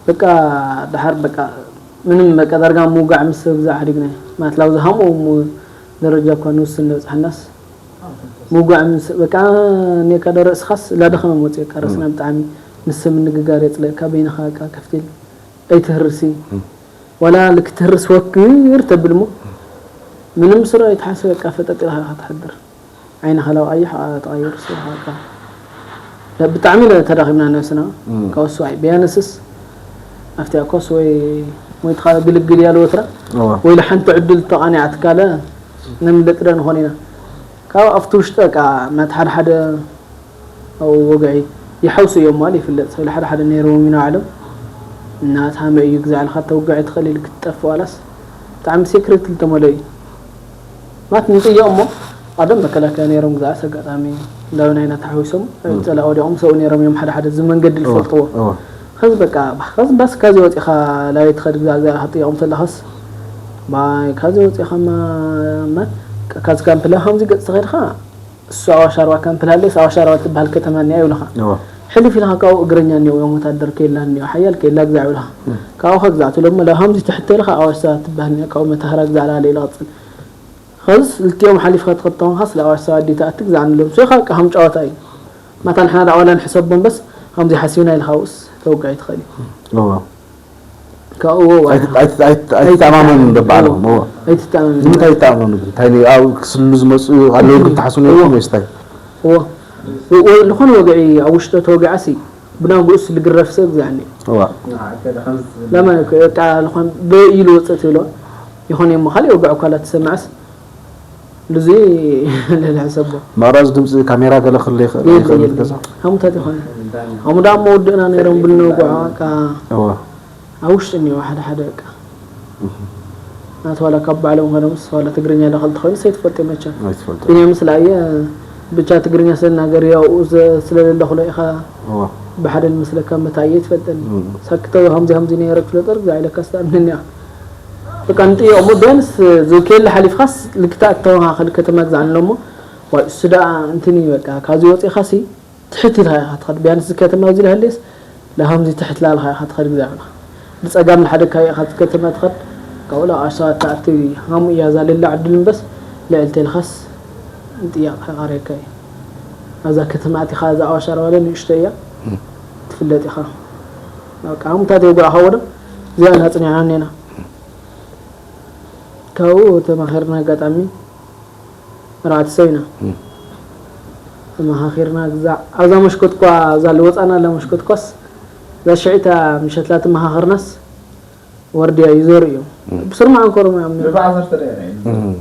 በቃ ደሓር በቃ ምንም በቃ ዳርጋ ምውጋዕ ምስ ሰብ ዝዓዲግና ማለት ላው ዝሃምኡ ደረጃ እኳ ንውስን ንበፅሓናስ ምውጋዕ ምስ በቃ ኔካ ዶ ርእስኻስ ላደኸመ መፅእካ ርእስና ብጣዕሚ ምስ ሰብ ምንግጋር የፅለእካ በይንኻ በቃ ከፍቲል ኣይትህርሲ ዋላ ልክትህርስ ወክር ተብል እሞ ምንም ስራ ኣይትሓስብ በቃ ፈጠጥ ኢልካ ኢኻ ትሓድር ዓይንኻ ላው ኣያሕ ተቐይር ስኻ በቃ ብጣዕሚ ተዳኺምና ነብስና ካብሱ ኣይ ቢያንስስ ኣብቲ ኣኮስ ወይ ሞይትኻ ግልግል እያ ልወትራ ወይ ሓንቲ ዕድል ተቓኒዓትካለ ነምልጥ ዶ ንኾን ኢና ካብ ኣብቲ ውሽጢ በቃ መት ሓደ ሓደ ኣብኡ ወግዒ ይሓውሱ እዮም ማለት ይፍለጥ። ስለ ሓደ ሓደ ነይሮም ኢና ዓለም እናታመ እዩ ግዛዕ ኢልካ ተውግዒ ትኽእል ኢል ክትጠፍ ዋላስ ብጣዕሚ ሴክሬት ልተመሎ እዩ። ማት ንጥዮ እሞ ቀደም መከላከያ ነይሮም ግዛዕስ ኣጋጣሚ እንዳበና ኢና ተሓዊሶም ጸላ ወዲቖም ሰው ነይሮም እዮም ሓደ ሓደ እዚ መንገዲ ዝፈልጥዎ። ከዚ በቃ ከዚ ባስ ካዚ ወፂኻ ላበይ ትኸድ ግዛዕ ግዛዕ ክትጥየቖም ተለኻስ ባይ ካዚ ወፂኻ ማ ካዚ ካምፕላ ከምዚ ገፅ ተኸድኻ እሱ ኣዋሽ ኣርባ ከም ፕላሌስ ኣዋሽ ኣርባ ትበሃል ከተማ እኒኣ ይብልኻ። ሕልፍ ኢልኻ ካብኡ እግረኛ እኒኦ እዮም ወታደር ከየላ እኒኦ ሓያል ከየላ ግዛዕ ይብልኻ። ካብኡ ከግዛዕ ትብሎ እሞ ላብ ሃምዚ ትሕተ ኢልኻ ኣዋሽ ሰባት ትበሃል እኒኣ ካብኡ መታህራ ግዛዕ ላለ ኢለ ቐፅል። ኸዚ ልቲኦም ሓሊፍካ ትኸድ ተኾንኻስ ለኣዋሽ ሰባት ድዩ ትኣቲ ግዛዕ ንብሎም ሶኻ በቃ ሃም ጨዋታ እዩ። ማታ ንሕና ዳዕዋላ ንሕሰቦ እምበስ ሃምዚ ሓሲብና ኢልኻ ውስ ተውግዕ ይትኽእል እዩ። ካብኡ ኣይትተኣማመኑ ደባዕልኹም እዎ ኣይትተኣማመኑ ንምንታይ ይተኣመኑ ግን እንታይ ኣብ ክስሉ ዝመፁ ኣለዉ ግን ተሓስቡ ነርኩም ወይስ እንታይ እዎ ወይ ዝኾነ ወግዒ ኣብ ውሽጢ ተወግዓሲ ብናንጉኡስ ልግረፍ ሰብ ግዛዕኒ እዋ ለማ በቃ ዝኾን በይ ኢሉ ወፅእ ትብሎ ይኾን እሞ ካሊእ ወግዒ እኳ ላትሰምዐስ ልዚ ልልሕሰቦ መቕረፅ ድምፂ ካሜራ ገለ ክህሉ ይኽእል ይኽእል ገዛ ሃሙታት ይኾነ ሃሙ ዳ እሞ ወድእና ነይሮም ብልነውግዖ በቃ እዋ ኣብ ውሽጢ እኒኦ ሓደ ሓደ በቃ ናት ዋላ ካብ ባዕሎም ከደምስ ዋላ ትግርኛ ዳኸል ተኾይኑ ሰይትፈልጥ መቸም ኣይትፈልጥ ብኛ ምስ ለኣየ ብቻ ትግርኛ ስለናገር ያው ስለለለኹ ኢኻ እዋ ብሓደ ንመስለካ መታየ ትፈልጠኒ ሳክተው ሃምዚ ሃምዚ ነይረ ክፍለጠር ግዛ ኢለካ ስተኣምንኒ እያ በቃ ንጥዮ እሞ ቢያንስ ዝውክየለ ሓሊፍካስ ልክታ እተወኻኸል ከተማ ግዛዕኒ እሞ ዋይ እሱ ደኣ እንትን እዩ በቃ ካብዚ ወፂኻሲ ትሕት ኢልካ ኢኻ ትኸድ ቢያንስ እዚ ከተማ ኣብዚ ልሃልየስ ለሃምዚ ትሕት ላልካ ኢኻ ትኸድ ግዛዕ ብለኻ ብፀጋም ልሓደግካዮ ኢኻ እዚ ከተማ ትኸድ ካብኡ ላብ ኣሸዋ ትኣቲ ሃሙ እያ እዛ ልላ ዕድል እምበስ ልዕል ተልኻስ ንጥያቕ ከቃርየካ እዩ ኣብዛ ከተማ ኣቲኻ እዛ ኣዋሽ ኣርባለ ንእሽቶ እያ ትፍለጥ ኢኻ በቃ ሃሙታት የውግዕኻ ወዶ እዚኣ ኢና ፅኒዕና እኒና ካብኡ ተማኺርና ኣጋጣሚ ኣርባዕተ ሰብ ኢና ተመኻኺርና ግዛዕ ኣብዛ መሽኮት እኳ እዛ ልወፃና ኣላ መሽኮት እኳስ እዛ ሽዒታ ምሸትላ ተመኻኽርናስ ወርድያ ይዞሩ እዮም ብስርማዕ እንኮሮም እዮም ብዓሰርተ ደቂቃ እዩ።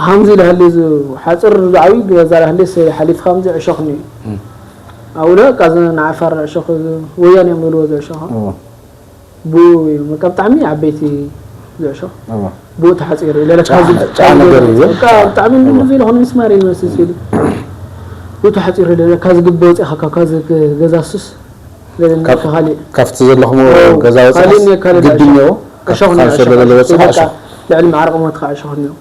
ሃምዚ ልሃሊ እዚ ሓፅር ዝዓብዩ ገዛ ልሃሊ ሓሊፍ ሃምዚ ዕሾኽ እዩ ኣብኡ ለቃ እዚ ንዓፋር ዕሾኽ ወያን እዮም ልብልዎ እዚ ዕሾኽ ብኡ እዩ በቃ ብጣዕሚ ዓበይቲ ዝዕሾ እዋ። ብኡ ተሓፂሩ ኢለ ለካ ጫ- እዚ ጫ ነገር እዩ። በቃ ብጣዕሚ እንድዚ ኢለ ኾነ ሚስማር እዩ ዝመስል ሲሉ ብኡ ተሓፂሩ ኢለ ለካ ዝግበ ወፂኻ ካብ ካዚ ገዛ ሱስ ዘለኒ ካብ- ካሊእ ካብቲ ዘለኹም ገዛ ወፂኻስ ካልእ እኒኦ፣ ካልእ ግቢ እኒኦ፣ ካብ እሾኽ እኒኦ፣ ፋንሶ እሾኽ፣ ለለ እሾኽ፣ ወፂኻ በቃ እሾኽ። ልዕሊ ማዕረ ቁመትካ እሾኽ እኒኦ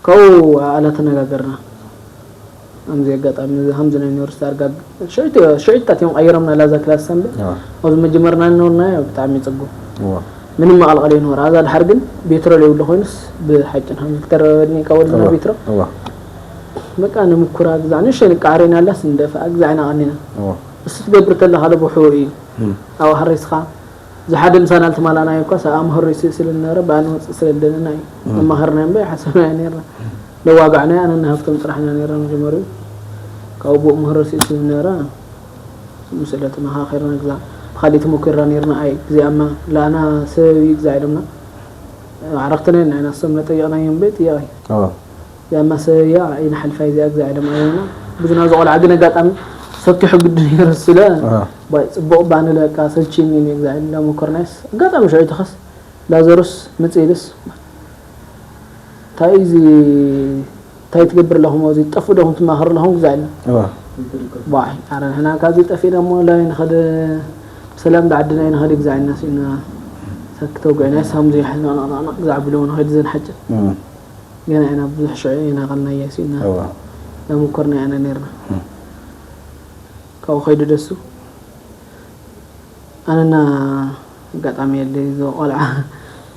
ካብኡ ኣላ ተነጋገርና። ከምዚ ኣጋጣሚ እዚ ከምዚ ናይ ዩኒቨርሲቲ ኣርጋግ ሽዑ ሽዑ ታትዮም ቀይሮምና ላዛ ክላስ ሰንበት። ኣብዚ መጀመርና ነበርና ብጣዕሚ ጽጉም። ምንም መቐልቀል ይኖር ኣዛ ድሓር ግን ቤትሮ ለይብሉ ኮይኑስ ብሓቂ ከም ዝተረበኒ ቀወልና ቤትሮ። በቃ ንምኩራ ግዛዕ ንእሽተይ ንቃዕሬና ኣላስ ንደፍኣ ግዛዕና ቀኒና። እሱ ትገብር ተለኻ ለቦ ሕው እዩ። ኣብ ሃሪስኻ ዝሓደ ምሳና ልትማላናዮ እኳ ሰብኣ መህሮ ይስእስል ነበረ ብኣ ንወፅእ ስለ ልደለና እዩ መማኸርናዮ እምበር ሓሰብናዮ ነርና ለዋጋዕናዮ ኣነ ናሃፍቶም ጥራሕ ኢና ነርና መጀመሪኡ ካብ ኣቦኡ ምህሮ ስእስል ነበረ ምስለ ተመኻኸርና ግዛ ብካሊእ ተመኪርና ነርና ኣይ እዚኣማ ለኣና ሰበብ እዩ ግዛ ኢሎምና ዓረኽትና ኢና ኢና ሰም ነጠየቕናዮም ቤት እያቕ እዚኣማ ሰበብ እያ ኣይንሓልፋ እዚኣ ግዛ ኢሎም ኣዮና ብዙና ዝቆልዓ ግን ኣጋጣሚ ሰኪሑ ግዲ ነይሩ ስለ ባይ ፅቡቕ ባንለ በቃ ሰልችኒ እኔ ግዛ ኢልና መኮርናይስ ኣጋጣሚ ሽዑ ተኸስ ላዘሩስ ምፅ ኢልስ እንታይ እዚ እንታይ ትገብር ኣለኹም? እዚ ጠፉ ዶ ትማኸር ኣለኹም? ግዛዕና። እዋ። ባይ፣ ኣረ ንሕና ካብዚ ጠፊእና እሞ ላይ ንኸደ ሰላም ብዓድና ንኸደ ግዛዕና ሲና። ሰክተው ጎይና ሳም ዘይሕና ናቕናቕ ግዛዕ ብለው ንኸደ ዘን ሓጭ። እም። ገና ኢና ብዙሕ ሽዑ ኢና ቐልናየ ሲና። እዋ። ለምኮርና ኢና ነርና። እም። ካብኡ ኸይዱ ደሱ ኣነና ኣጋጣሚ የለ እዚ ቆልዓ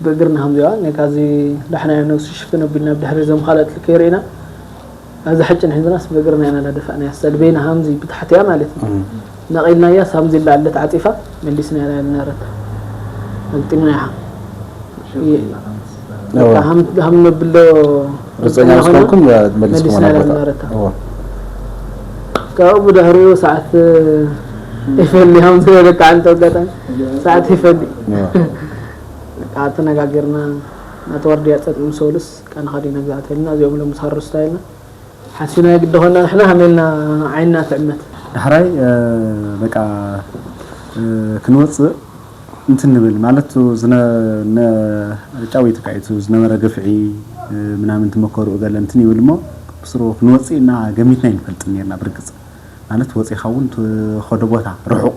ብእግርና ከምዚዋ ነካዚ ዳሕና ነብሱ ሽፍን ኣቢልና ብድሕሪ እዞም ካልኦት ከይርኢና ኣብዚ ሓጭን ሒዝናስ ብእግርና ኢና እናደፋእናያ ሰልበይና ሃምዚ ብታሕትያ ማለት እዩ። እም። ነቒልናያ ሳምዚ ላለት ዓፂፋ መሊስና ኢና እናረታ ኣግጢምና ኢኻ። እዋ። በቃ ሃም- ሃም ነብሎ ርፀኛ ርፀኛ ምስ ኮይና ኮንኩም መሊስኩም መሊስና ኢና ኣለቦታ እናረታ። እዋ። ካብኡ ብድሕሪኡ ሰዓት ይፈሊ ሃም ዝበለካ ዓንተ ኣጋጣሚ ሰዓት ይፈሊ። እዋ። በቃ ተነጋጊርና ናተ ወርድያ ፀጥ ምስ በሉስ ቃንኻ ዲና ግዛዕ ተልና እዚኦም ሎም ዝሃሩ ስታይልና ሓሲና የግዲ ኾና ንሕና ሃሜልና ዓይንና ትዕመት። ዳሕራይ በቃ ክንወፅእ እንትን ንብል ማለት ጫወይትካ እዩ ዝነበረ ግፍዒ ምናምን ትመከሩ ገለ እንትን ይብል እሞ ብስሩ ክንወፅእ እና ገሚትና ይንፈልጥ ነርና። ብርግፅ ማለት ወፂኻ እውን ትኸዶ ቦታ ርሑቕ፣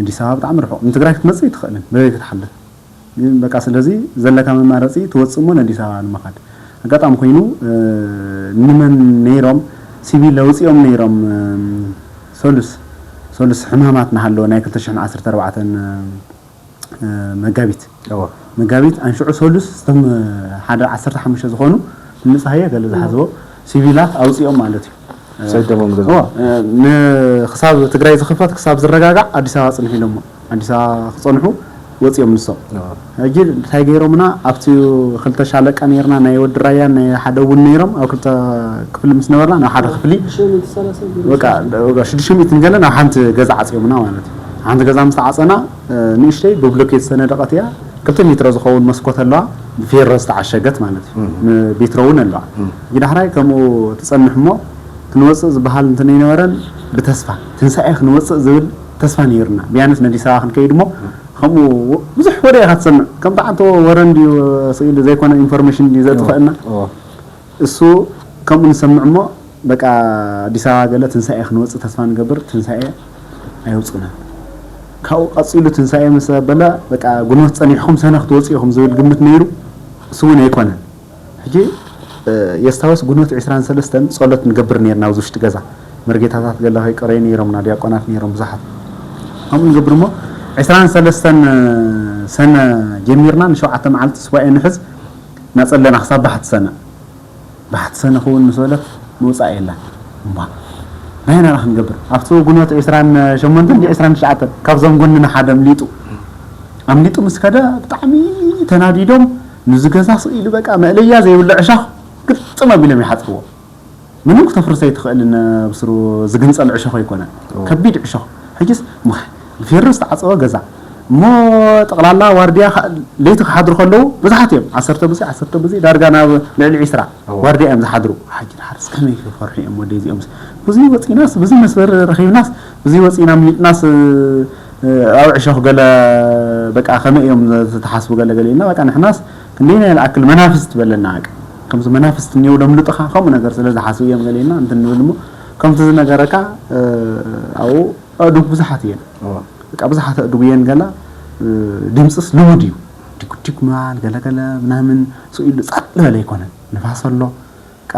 ኣዲስ ኣበባ ብጣዕሚ ርሑቕ፣ ንትግራይ ክትመፅእ ይትኽእልን በበይ ክትሓልፍ ግን በቃ ስለዚ ዘለካ መማረፂ ትወፅእ እሞ ንኣዲስ ኣበባ ንምኻድ። ኣጋጣሚ ኮይኑ ንመን ነይሮም ሲቪል ለውፂኦም ነይሮም ሰሉስ ሰሉስ ሕማማት ናሃለወ ናይ ክልተ ሽሕን ዓሰርተ ኣርባዕተን መጋቢት እወ። መጋቢት ኣንሽዑ ሰሉስ እቶም ሓደ ዓሰርተ ሓሙሽተ ዝኾኑ ንምፅሃየ ገለ ዝሓዝዎ ሲቪላት ኣውፂኦም ማለት እዩ። ሰደሞም ገዛ እወ፣ ን- ክሳብ ትግራይ ዝኽፈት ክሳብ ዝረጋጋዕ ኣዲስ ኣበባ ፅንሑ ኢሎሞ ኣዲስ ኣበባ ክፀንሑ ወፂኦም ንሶም። እወ። ሕጂ እንታይ ገይሮምና ኣብቲ ክልተ ሻለቃ ነይርና ናይ ወዲ ራያን ናይ ሓደ እውን ነይሮም ኣብ ክልተ ክፍሊ ምስ ነበርና ናብ ሓደ ክፍሊ ሽዱሽተ ሚእቲ ሰላሳ ገይሩ በቃ ወጋ ሽዱሽተ ሚእቲ ገለ ናብ ሓንቲ ገዛ ዓፂኦምና ማለት እዩ። ሓንቲ ገዛ ምስ ተዓፀና ንእሽተይ ብብሎኬት ዝተነደቐት እያ። ክልተ ሜትሮ ዝኸውን መስኮት ኣለዋ። ብፌሮ ዝተዓሸገት ማለት እዩ። ም- ቤትሮ እውን ኣለዋ። ም- ሕጂ ዳሕራይ ከምኡ ትጸንሕ እሞ ክንወፅእ ዝበሃል እንተነይነበረን ብተስፋ ትንሳኤ ክንወፅእ ዝብል ተስፋ ነይሩና። ቢያንስ ነዲስ ኣበባ ክንከይድ እሞ ከምኡ ብዙሕ ወረ ኢኻ ትሰምዕ። ከም ተዓንቶ ወረ እንድዩ ስኢሉ ዘይኮነ ኢንፎርሜሽን እንድዩ ዘጥፈአና። እሱ ከምኡ ንሰምዕ እሞ በቃ ኣዲስ ኣበባ ገለ ትንሳኤ ክንወፅእ ተስፋ ንገብር ትንሳኤ ኣየውፅእናን። ካብኡ ቀፂሉ ትንሳኤ ምስ በለ በቃ ጉንበት ፀኒሕኩም ሰነ ክትወፅኡ ኢኹም ዝብል ግምት ነይሩ። እሱ እውን ኣይኮነን። ሕጂ የስታወስ ጉንበት ዕስራን ሰለስተን ፀሎት ንገብር ነርና ኣብዚ ውሽጢ ገዛ መርጌታታት ገለ ከይቀረዩ ነይሮምና ዲያቆናት ነይሮም ብዙሓት። ከምኡ ንገብር እሞ ዕስራን ሰለስተን ሰነ ጀሚርና ንሸውዓተ መዓልቲ ስዋኤ ንሕዝ እናፀለና ክሳብ ባሕቲ ሰነ ባሕቲ ሰነ ክውን ምስ በለት ምውፃእ የላን። እምባ ናይና ዳ ክንገብር ኣብቲ ጉኖት ዕስራን ሸሞንተን ዕስራን ትሽዓተን ካብዞም ጎንና ሓደ ኣምሊጡ ኣምሊጡ ምስ ከደ ብጣዕሚ ተናዲዶም ንዚ ገዛ ስኢሉ በቃ መእለያ ዘይብሉ ዕሻኽ ግጥም ኣቢሎም ይሓፅርዎ። ምንም ክተፍርሶ ኣይትኽእልን ብስሩ ዝግንፀል ዕሾኽ ኣይኮነን። ከቢድ ዕሾኽ ሕጅስ ብፌሮ ዝተዓፀወ ገዛ እሞ ጠቕላላ ዋርድያ ለይቲ ክሓድሩ ከለዉ ብዙሓት እዮም። ዓሰርተ ብዚ ዓሰርተ ብዚ ዳርጋ ናብ ልዕሊ ዒስራ ዋርድያ እዮም ዝሓድሩ። ሓጂ ድሓርስ ከመይ ክፈርሑ እዮም ወደይ እዚኦምስ ብዙ ወፂናስ ብዙ መስበር ረኺብናስ ብዙ ወፂና ምሊጥናስ ኣብ ዕሾኽ ገለ በቃ ከመይ እዮም ዝተሓስቡ ገለ ገለ ኢልና በቃ ንሕናስ ክንደይና ይልኣክል መናፍስት በለና በቃ ከምዚ መናፍስት እኒው ለምልጥኻ ከምኡ ነገር ስለ ዝሓስቡ እዮም ገለ ኢልና እንትን ንብል እሞ ከምቲ ዝነገረካ ኣብኡ ኣእዱግ ብዙሓት እየን። በቃ ብዙሓት ኣእዱግ እየን ገላ ድምፅስ ልሙድ እዩ። ዲጉዲግ ምባል ገለገለ ምናምን ስኢሉ ፃጥ ዝበለ ኣይኮነን። ንፋስ ኣሎ በቃ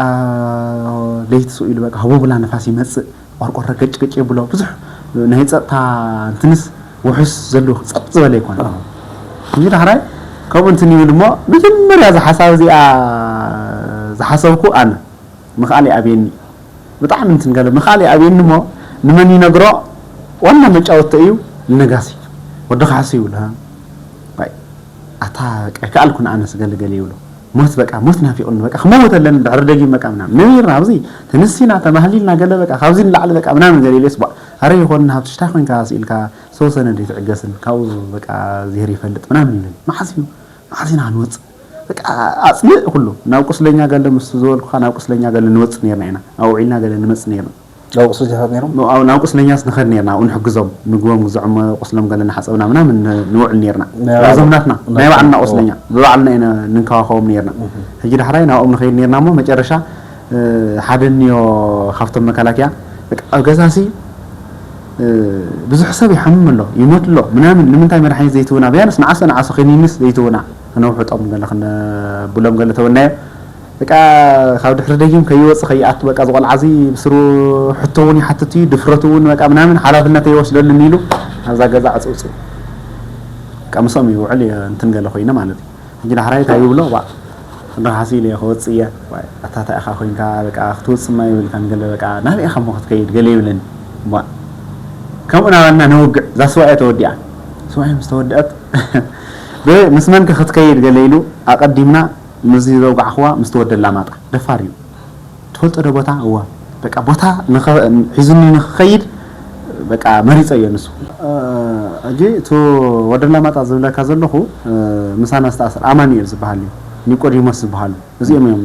ለይቲ ስኢሉ በቃ ህቦብላ ንፋስ ይመፅእ ቆርቆረ ገጭ ገጭ የብሎ ብዙሕ ናይ ፀጥታ እንትንስ ውሑስ ዘሉ ፀጥ ዝበለ ኣይኮነን። እዚ ዳሕራይ ከምኡ እንትን ይብል እሞ መጀመርያ ዝሓሳብ እዚኣ ዝሓሰብኩ ኣነ ምኽኣል ይኣብየኒ። ብጣዕሚ እንትን ገለ ምኽኣል ይኣብየኒ እሞ ንመን ይነግሮ ዋና መጫወቶ እዩ ንነጋሲ ወዲ ካሕሱ ይብሉ ሃ ባይ ኣታ በቃ ይከኣልኩን ኣነስ ገለ ገለ ይብሉ ሞት በቃ ሞት ናፊቑኒ በቃ ክመውት ኣለኒ ድሕሪ ደጊም በቃ ምናምን ነቢርና ኣብዚ ተነሲና ተባህሊልና ገለ በቃ ካብዚ ንላዕሊ በቃ ምናምን ገለ ኢለስ ቧ ኣረ ይኾንና ሃብትሽ ታይ ኮንካ ስኢልካ ዝተወሰነ ዘይትዕገስን ካብኡ በቃ ዜር ይፈልጥ ምናምን ይብል መዓዝ እዩ መዓዝ ኢና ክንወፅእ በቃ ኣፅልእ ኩሉ ናብ ቁስለኛ ገለ ምስ ዝበልኩኻ ናብ ቁስለኛ ገለ ንወፅእ ነርና ኢና ኣብኡ ውዒልና ገለ ንመፅእ ነርና ናብ ቁስሊ ትኸድ ነይሮም? ኣብ ናብ ቁስለኛስ ንኸድ ነርና ኣብኡ ንሕግዞም፣ ምግቦም ግዝዖም፣ ቁስሎም ገለ እናሓፀብና ምናምን ንውዕል ነርና። ናይ ናይዞም ባዕሎም- ናትና ናይ ባዕልና ቁስለኛ ብባዕልና ኢና ንንከባኸቦም ነርና። ሕጂ ዳሕራይ ናብኦም ንኸይድ ነርና እሞ መጨረሻ ሓደ እኒኦ ካብቶም መከላከያ በቃ ኣብ ገዛሲ ብዙሕ ሰብ ይሓምም ኣሎ ይሞት ኣሎ ምናምን፣ ንምንታይ መድሓኒት ዘይትውና? ቢያንስ ንዓሶ ንዓሶ ክኒንስ ዘይትውና? ክነውሕጦም ገለ ክነብሎም ገለ ተበልናዮ። በቃ ካብ ድሕሪ ደጊም ከይወፅ ከይኣቱ በቃ ዝቆልዓ እዚ ብስሩ ሕቶ እውን ይሓትት እዩ፣ ድፍረቱ እውን በቃ ምናምን ሓላፍነት ኣይወስደሉን ኢሉ ኣብዛ ገዛ ዕፅውፅው በቃ ምስኦም ይውዕል እንትን ገለ ኮይነ ማለት እዩ። ሕጂ ዳሕራይ እንታይ ይብሎ ዋ ክንረሃሲ ኢለ ክወፅእ እየ። ዋይ ኣታ እንታይ ኢኻ ኮይንካ በቃ ክትወፅእ ማ ይብልካን ገለ በቃ ናበይ ኢኻ እሞ ክትከይድ ገለ ይብለኒ። ዋ ከምኡ ናበልና ነውግዕ እዛ ስዋ እያ ተወዲኣ። ስዋ ምስ ተወደአት ምስ መንከ ክትከይድ ገለ ኢሉ ኣቐዲምና ምስዚ ዘውጋዕኽዋ ምስ ተወደላ ማጣ ደፋር እዩ። ትፈልጦ ዶ ቦታ? እዋ በቃ ቦታ ሒዙኒ ንክኸይድ በቃ መሪፀ እዮ ንሱ። ሕጂ እቲ ወደላ ማጣ ዝብለካ ዘለኹ ምሳና ዝተኣሰር ኣማኑኤል ዝበሃል እዩ፣ ኒቆዲሞስ ዝበሃሉ እዚኦም እዮም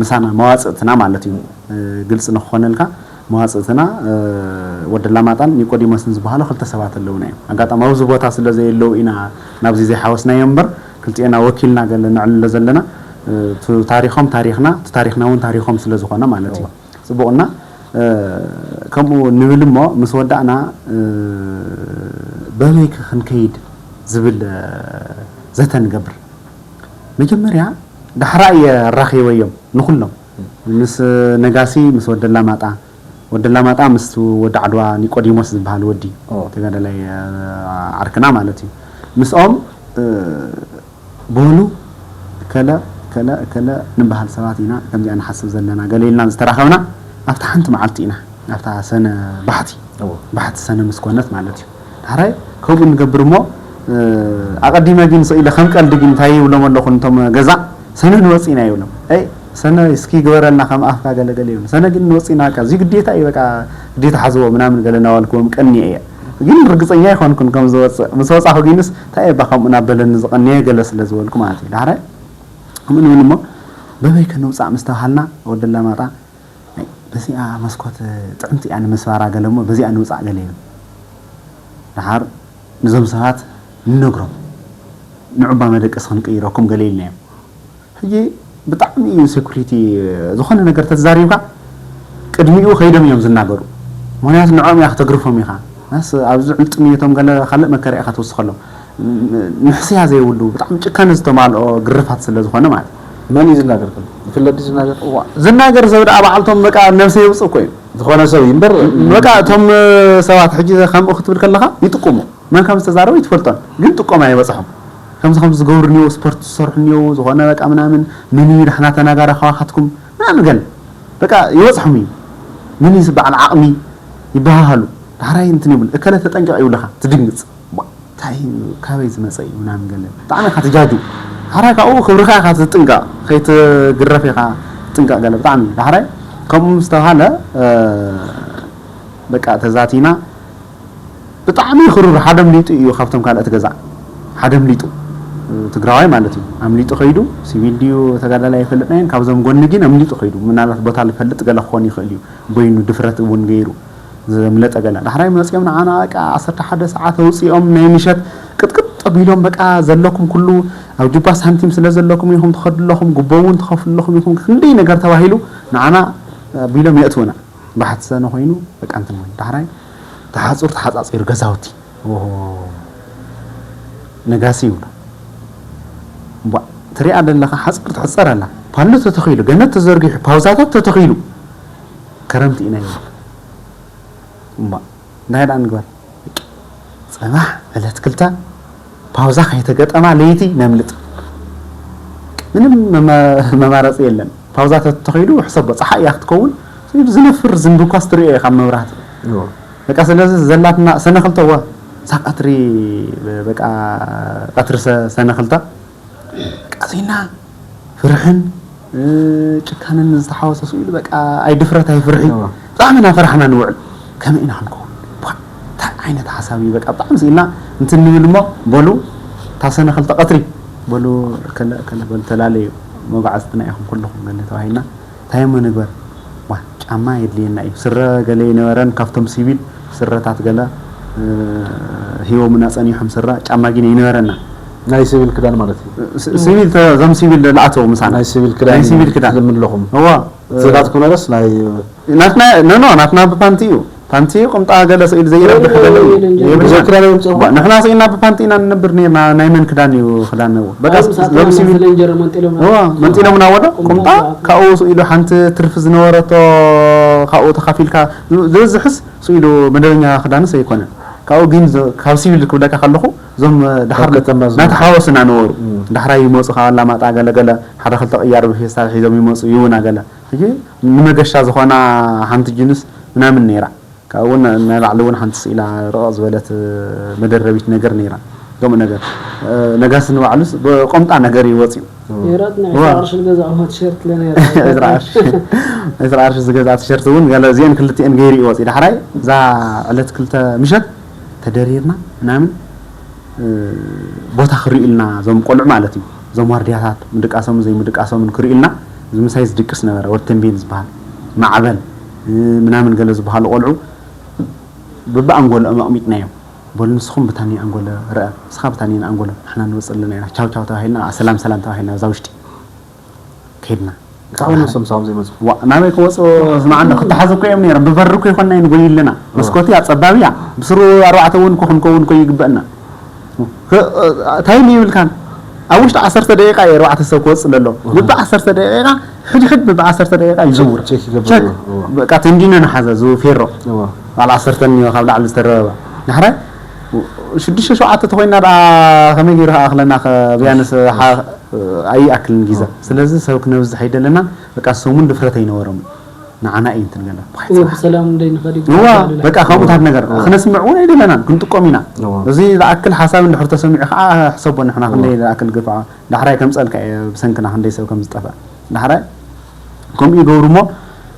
ምሳና መዋፅእትና ማለት እዩ። ግልፂ ንክኾነልካ መዋፅእትና ወደላ ማጣን ኒቆዲሞስን ዝበሃሉ ክልተ ሰባት ኣለውና እዮም። ኣጋጣሚ ኣብዚ ቦታ ስለ ዘየለዉ ኢና ናብዚ ዘይሓወስናዮ እምበር ክልቲኤና ወኪልና ገለ ነዕልሎ ዘለና። እቲ ታሪኾም ታሪኽና፣ እቲ ታሪኽና እውን ታሪኾም ስለ ዝኾነ ማለት እዩ። ፅቡቕና ከምኡ ንብል እሞ ምስ ወዳእና በበይ ከ ክንከይድ ዝብል ዘተ ንገብር። መጀመርያ ዳሕራ እየ ኣራኺበዮም ንኹሎም ምስ ነጋሲ ምስ ወደላ ማጣ ወደላ ማጣ ምስ ወዲ ዓድዋ ኒቆዲሞስ ዝበሃል ወዲ ተጋዳላይ ዓርክና ማለት እዩ። ምስኦም በሉ እከለ እከለ እከለ ንበሃል ሰባት ኢና ከምዚኣ ንሓስብ ዘለና ገለ ኢልና ዝተራኸብና ኣብታ ሓንቲ መዓልቲ ኢና ኣብታ ሰነ ባሕቲ ባሕቲ ሰነ ምስ ኮነት ማለት እዩ። ዳሕራይ ከምኡ ንገብር እሞ ኣቐዲመ ግን ስኢለ ከም ቀልዲ ግን እንታይ ይብሎም ኣለኹ ንቶም ገዛ ሰነ ንወፅእ ኢና ይብሎም። ኣይ ሰነ እስኪ ግበረልና ከም ኣፍካ ገለገለ ይብሉ። ሰነ ግን ንወፅእ ኢና በቃ እዚ ግዴታ እዩ በቃ ግዴታ ሓዝዎ ምናምን ገለ እናበልክዎም ቀንየ እየ። ግን ርግፀኛ ኣይኮንኩን ከም ዝወፅእ ምስ ወፃኹ ግንስ እንታይ እባ ከምኡ እናበለኒ ዝቐንየ ገለ ስለ ዝበልኩ ማለት እዩ። ዳሕራይ ከምኡ ንብል እሞ በበይ ከነውፃእ ምስ ተባሃልና ወደላ ማጣ በዚኣ መስኮት ጥዕምቲ እያ ንምስባራ ገለ እሞ በዚኣ ንውፃእ ገለ ይብል። ደሓር ንዞም ሰባት ንነግሮም ንዑባ መደቀሲ ክንቅይረኩም ገለ ኢልናዮም። ሕጂ ብጣዕሚ እዩ ሴኩሪቲ ዝኾነ ነገር ተዛሪብካ ቅድሚኡ ከይዶም እዮም ዝናገሩ። ምክንያቱ ንዕኦም እያ ክተግርፎም ኢኻ። ናስ ኣብዚ ዕልጥም እየቶም ገለ ካልእ መከራ ኢኻ ትውስኸሎም። ንሕስያ ዘይብሉ ብጣዕሚ ጭካነ ዝተማልኦ ግርፋት ስለ ዝኾነ ማለት እዩ። መን እዩ ዝናገር ከሎ? ይፍለጥ ድዩ ዝናገር? ዝናገር ሰብ ደኣ በዓልቶም በቃ ነብሰ የውፅእ እኮ እዩ። ዝኾነ ሰብ እዩ እምበር በቃ እቶም ሰባት ሕጂ ከምኡ ክትብል ከለኻ ይጥቁሙ። መን ከም ዝተዛረበ ይትፈልጦን ግን ጥቆማ ይበፅሖም። ከምዚ ከምዚ ዝገብሩ እኒው ስፖርት ዝሰርሑ እኒው ዝኾነ በቃ ምናምን ምን እዩ ዳሕና ተናጋሪ ከዋኻትኩም ምናምን ገለ በቃ ይበፅሖም እዩ። ምን እዩ በዓል ዓቕሚ ይበሃሃሉ። ዳሕራይ እንትን ይብል እከለ ተጠንቀቕ ይብልኻ ትድንግፅ። እንታይ እዩ ካበይ ዝመፀ እዩ ምናምን ገለ ብጣዕሚ ኢኻ ትጃጁ። ዳሕራይ ካብኡ ክብርኻ ኢኻ ትጥንቀቕ ከይትግረፍ ኢኻ ትጥንቀቕ ገለ ብጣዕሚ ዳሕራይ ከምኡ ምስ ተባሃለ በቃ ተዛቲና። ብጣዕሚ ክሩር ሓደ ኣምሊጡ እዩ ካብቶም ካልኦት ገዛ ሓደ ኣምሊጡ ትግራዋይ ማለት እዩ ኣምሊጡ ከይዱ ሲቪል ድዩ ተጋዳላይ ኣይፈልጥናዮን ካብዞም ጎኒ ግን ኣምሊጡ ከይዱ ምናልባት ቦታ ዝፈልጥ ገለ ክኾን ይኽእል እዩ በይኑ ድፍረት እውን ገይሩ ዘምለጠ ገለ ዳሕራይ መፂኦም ንዓና በቃ ዓሰርተ ሓደ ሰዓት ኣውፂኦም ናይ ምሸት ቅጥቅጥ ኣቢሎም በቃ ዘለኩም ኩሉ ኣብ ጁባ ሳንቲም ስለ ዘለኩም ኢኹም ትኸዱ ኣለኹም ጉቦ እውን ትኸፍሉ ኣለኹም ኢኹም ክንደይ ነገር ተባሂሉ ንዓና ኣቢሎም የእትውና ባሕቲ ሰነ ኮይኑ በቃ እንትን ኮይኑ ዳሕራይ ተሓፁር ተሓፃፂሩ ገዛውቲ ኦሆ ነጋሲ ይብሉ እምቧ ትሪኣ ዘለኻ ሓፁር ትሕፀር ኣላ ፓሎ ተተኺሉ ገነት ተዘርጊሑ ፓውዛታት ተተኺሉ ከረምቲ ኢና ይብል እምቧ እንታይ ደኣ ንግበር በቃ ፅባሕ ዕለት ክልተ ፓውዛ ከይተገጠማ ለይቲ ነምልጥ ምንም መመ- መማረፂ የለን ፓውዛ ተተኺሉ ሕሰቦ ፀሓይ እያ ክትከውን ዝነፍር ዝንቢ እኳ ስትሪኦ ኢኻ መብራህቲ በቃ ስለዚ ዘላትና ሰነ ክልተ እዋ እዛ ቀትሪ በቃ ቀትሪ ሰ- ሰነ ክልተ በቃ ዜና ፍርሕን እ፣ ጭካንን ዝተሓወሰ ስኡ ኢሉ በቃ ኣይ ድፍረት ኣይ ፍርሒ እዋ። ብጣዕሚ ኢና ፈራሕና ንውዕል ከመይ ኢና ክንከውን ቧ፣ እንታይ ዓይነት ሓሳብ እዩ በቃ ብጣዕሚ ስኢልና እንትን ንብል እሞ በሉ እታ ሰነ ክልተ ቀትሪ በሉ ከለ ከለ በሉ ተላለዩ መጓዕዝትና ኢኹም ኩልኹም ገለ ተባሂልና እንታይ እሞ ንግበር ዋ፣ ጫማ የድልየና እዩ። ስረ ገለ ይነበረን ካብቶም ሲቪል ስረታት ገለ፣ እ፣ ሂቦምና ጸኒሖም ስረ፣ ጫማ ግን ይነበረና። ናይ ሲቪል ክዳን ማለት እዩ። ሲ-፣ ሲቪል ተ-፣ እዞም ሲቪል ለኣተው ምሳና። ናይ ሲቪል ክዳን ናይ ሲቪል ክዳን። ትልምን ኣለኹም? እዋ። ዘጋጥኩም ነረስ ናይ ናትና፣ ኖ፣ ኖ፣ ናትና ብፓንቲ እዩ። ፓንቲ ቁምጣ ገለ ስኢል ዘይረብሕ ገለ እዩ። የብልና። ብዘይ ክዳን እዮም ዝጸንሑ? ንሕና ስኢልና ብፓንቲ ኢና ንነብር ነርና። ናይ መን ክዳን እዩ ክዳን? በቃ ኣብዚ ሰዓት ዞም ሲቪል ፍለንጀር መንጢሎምና። እዋ፣ መንጢሎምና ወዶ ቁምጣ ቁምጣ ካብኡ ስኢሉ ሓንቲ ትርፊ ዝነበረቶ ካብኡ ተኻፊልካ ዝ-፣ ዝበዝሕስ ስኢሉ መደበኛ ክዳንስ ኣይኮነን። ካብኡ ግን ዞ-፣ ካብ ሲቪል ክብለካ ከለኹ እዞም ደሓር ኣብ ከተማ ዝነበሩ። እናተሓወሱና ነበሩ። እም። ዳሕራይ ይመጹ ካብ ኣላማጣ ገለ ገለ ሓደ ክልተ ቅያር ብፌስታል ሒዞም ይመጹ ይውና ገለ። ሕጂ ንመገሻ ዝኾና ሓንቲ ጅንስ ምናምን ነይራ። ካብኡ እውን ናይ ላዕሊ እውን ሓንቲ ስኢላ ርቕቕ ዝበለት መደረቢት ነገር ነይራ። ከምኡ ነገር። እ፣ ነጋሲ ንባዕሉስ ብቆምጣ ነገር እዩ ወፂኡ። ነይራት ናይ ዋ። ዕስራ ቅርሺ ዝገዛእዋ ቲሸርት ለነይራ። ዕስራ ቅርሺ፣ ዕስራ ቅርሺ ዝገዝኣ ቲሸርት እውን ገለ እዚአን ክልቲአን ገይሩ እዩ ወፂኡ። ዳሕራይ እዛ ዕለት ክልተ ምሸት ተደሪርና ምናምን፣ እ፣ ቦታ ክርእዩልና እዞም ቆልዑ ማለት እዩ። እዞም ዋርድያታት ምድቃሶምን ዘይምድቃሶምን ክርእዩልና፣ እዚ ምሳይ ዝድቅስ ነበረ፣ ወዲ ተንቤን ዝበሃል፣ ማዕበል፣ እ፣ ምናምን ገለ ዝበሃሉ ቆልዑ በብኣንጎሎኦም ኣቕሚጥናዮም። በሉ ንስኹም ብታኒ ኣንጎሎ ርአ፣ ንስኻ ብታኒ ኣንጎሎ፣ ንሕና ንወፅእ ኣለና ኢና። ቻው ቻው ተባሂልና፣ ሰላም ሰላም ተባሂልና፣ እዛ ውሽጢ ከይድና። እንታይ ኾይኑ ንሶም ምሳኹም ዘይመፁ? ዋ፣ ናበይ ክወፁ? ስማዕ እንዶ፣ ክተሓዙ እኮ እዮም ነይሮም። ብበሪ እኮ ይኾንና እዩ ንጎይ ኣለና። ዋ። መስኮት እያ፣ ፀባብ እያ። ብስሩ ኣርባዕተ እውን እኮ ክንከውን እኮ ይግበአና። ክ-፣ ታይም ይብልካን። ኣብ ውሽጢ ዓሰርተ ደቂቃ እዩ ኣርባዕተ ሰብ ክወፅእ ለሎ። ዋ። ብቢ ዓሰርተ ደቂቃ፣ ሕድ ሕድ ብቢ ዓሰርተ ደቂቃ ይዝውር። ቼክ ይገብር። ቼክ። ዋ። በቃ ተንዲነ ንሓዘ፣ ዝው ፌሮ። ዋ። ባል ዓሰርተ እኒኦ ካብ ላዕሊ ዝተረበባ። ዳሕራይ ሽዱሽተ ሸውዓተ ተኾይና ደኣ ከመይ ገይሩ ክኣኽለና፣ ከ-፣ ቢያንስ ሓ-፣ ኣይኣክልን ግዜ። ኦ። ስለዚ ሰብ ክነብዝሕ ኣይደለናን። በቃ ሰሙን ድፍረት ኣይነበሮም። ንዓና እዩ እንትን ገለ። እወ፣ ብሰላም እንደይ ንኸድ እዩ እዋ፣ ይባላል። በቃ ከምኡታት ነገር እዋ። ክነስምዕ እውን ኣይደለናን፣ ክንጥቀም ኢና። እዋ። እዚ ዝኣክል ሓሳብ እንድሕር ተሰሚዑ ከዓ ሕሰቦ፣ ንሕና እዋ። ክንደይ ዝኣክል ግፍዓ። ዳሕራይ ከምፀልካ እየ፣ ብሰንክና ክንደይ ሰብ ከም ዝጠፍአ። ዳሕራይ ከምኡ ይገብሩ እሞ፣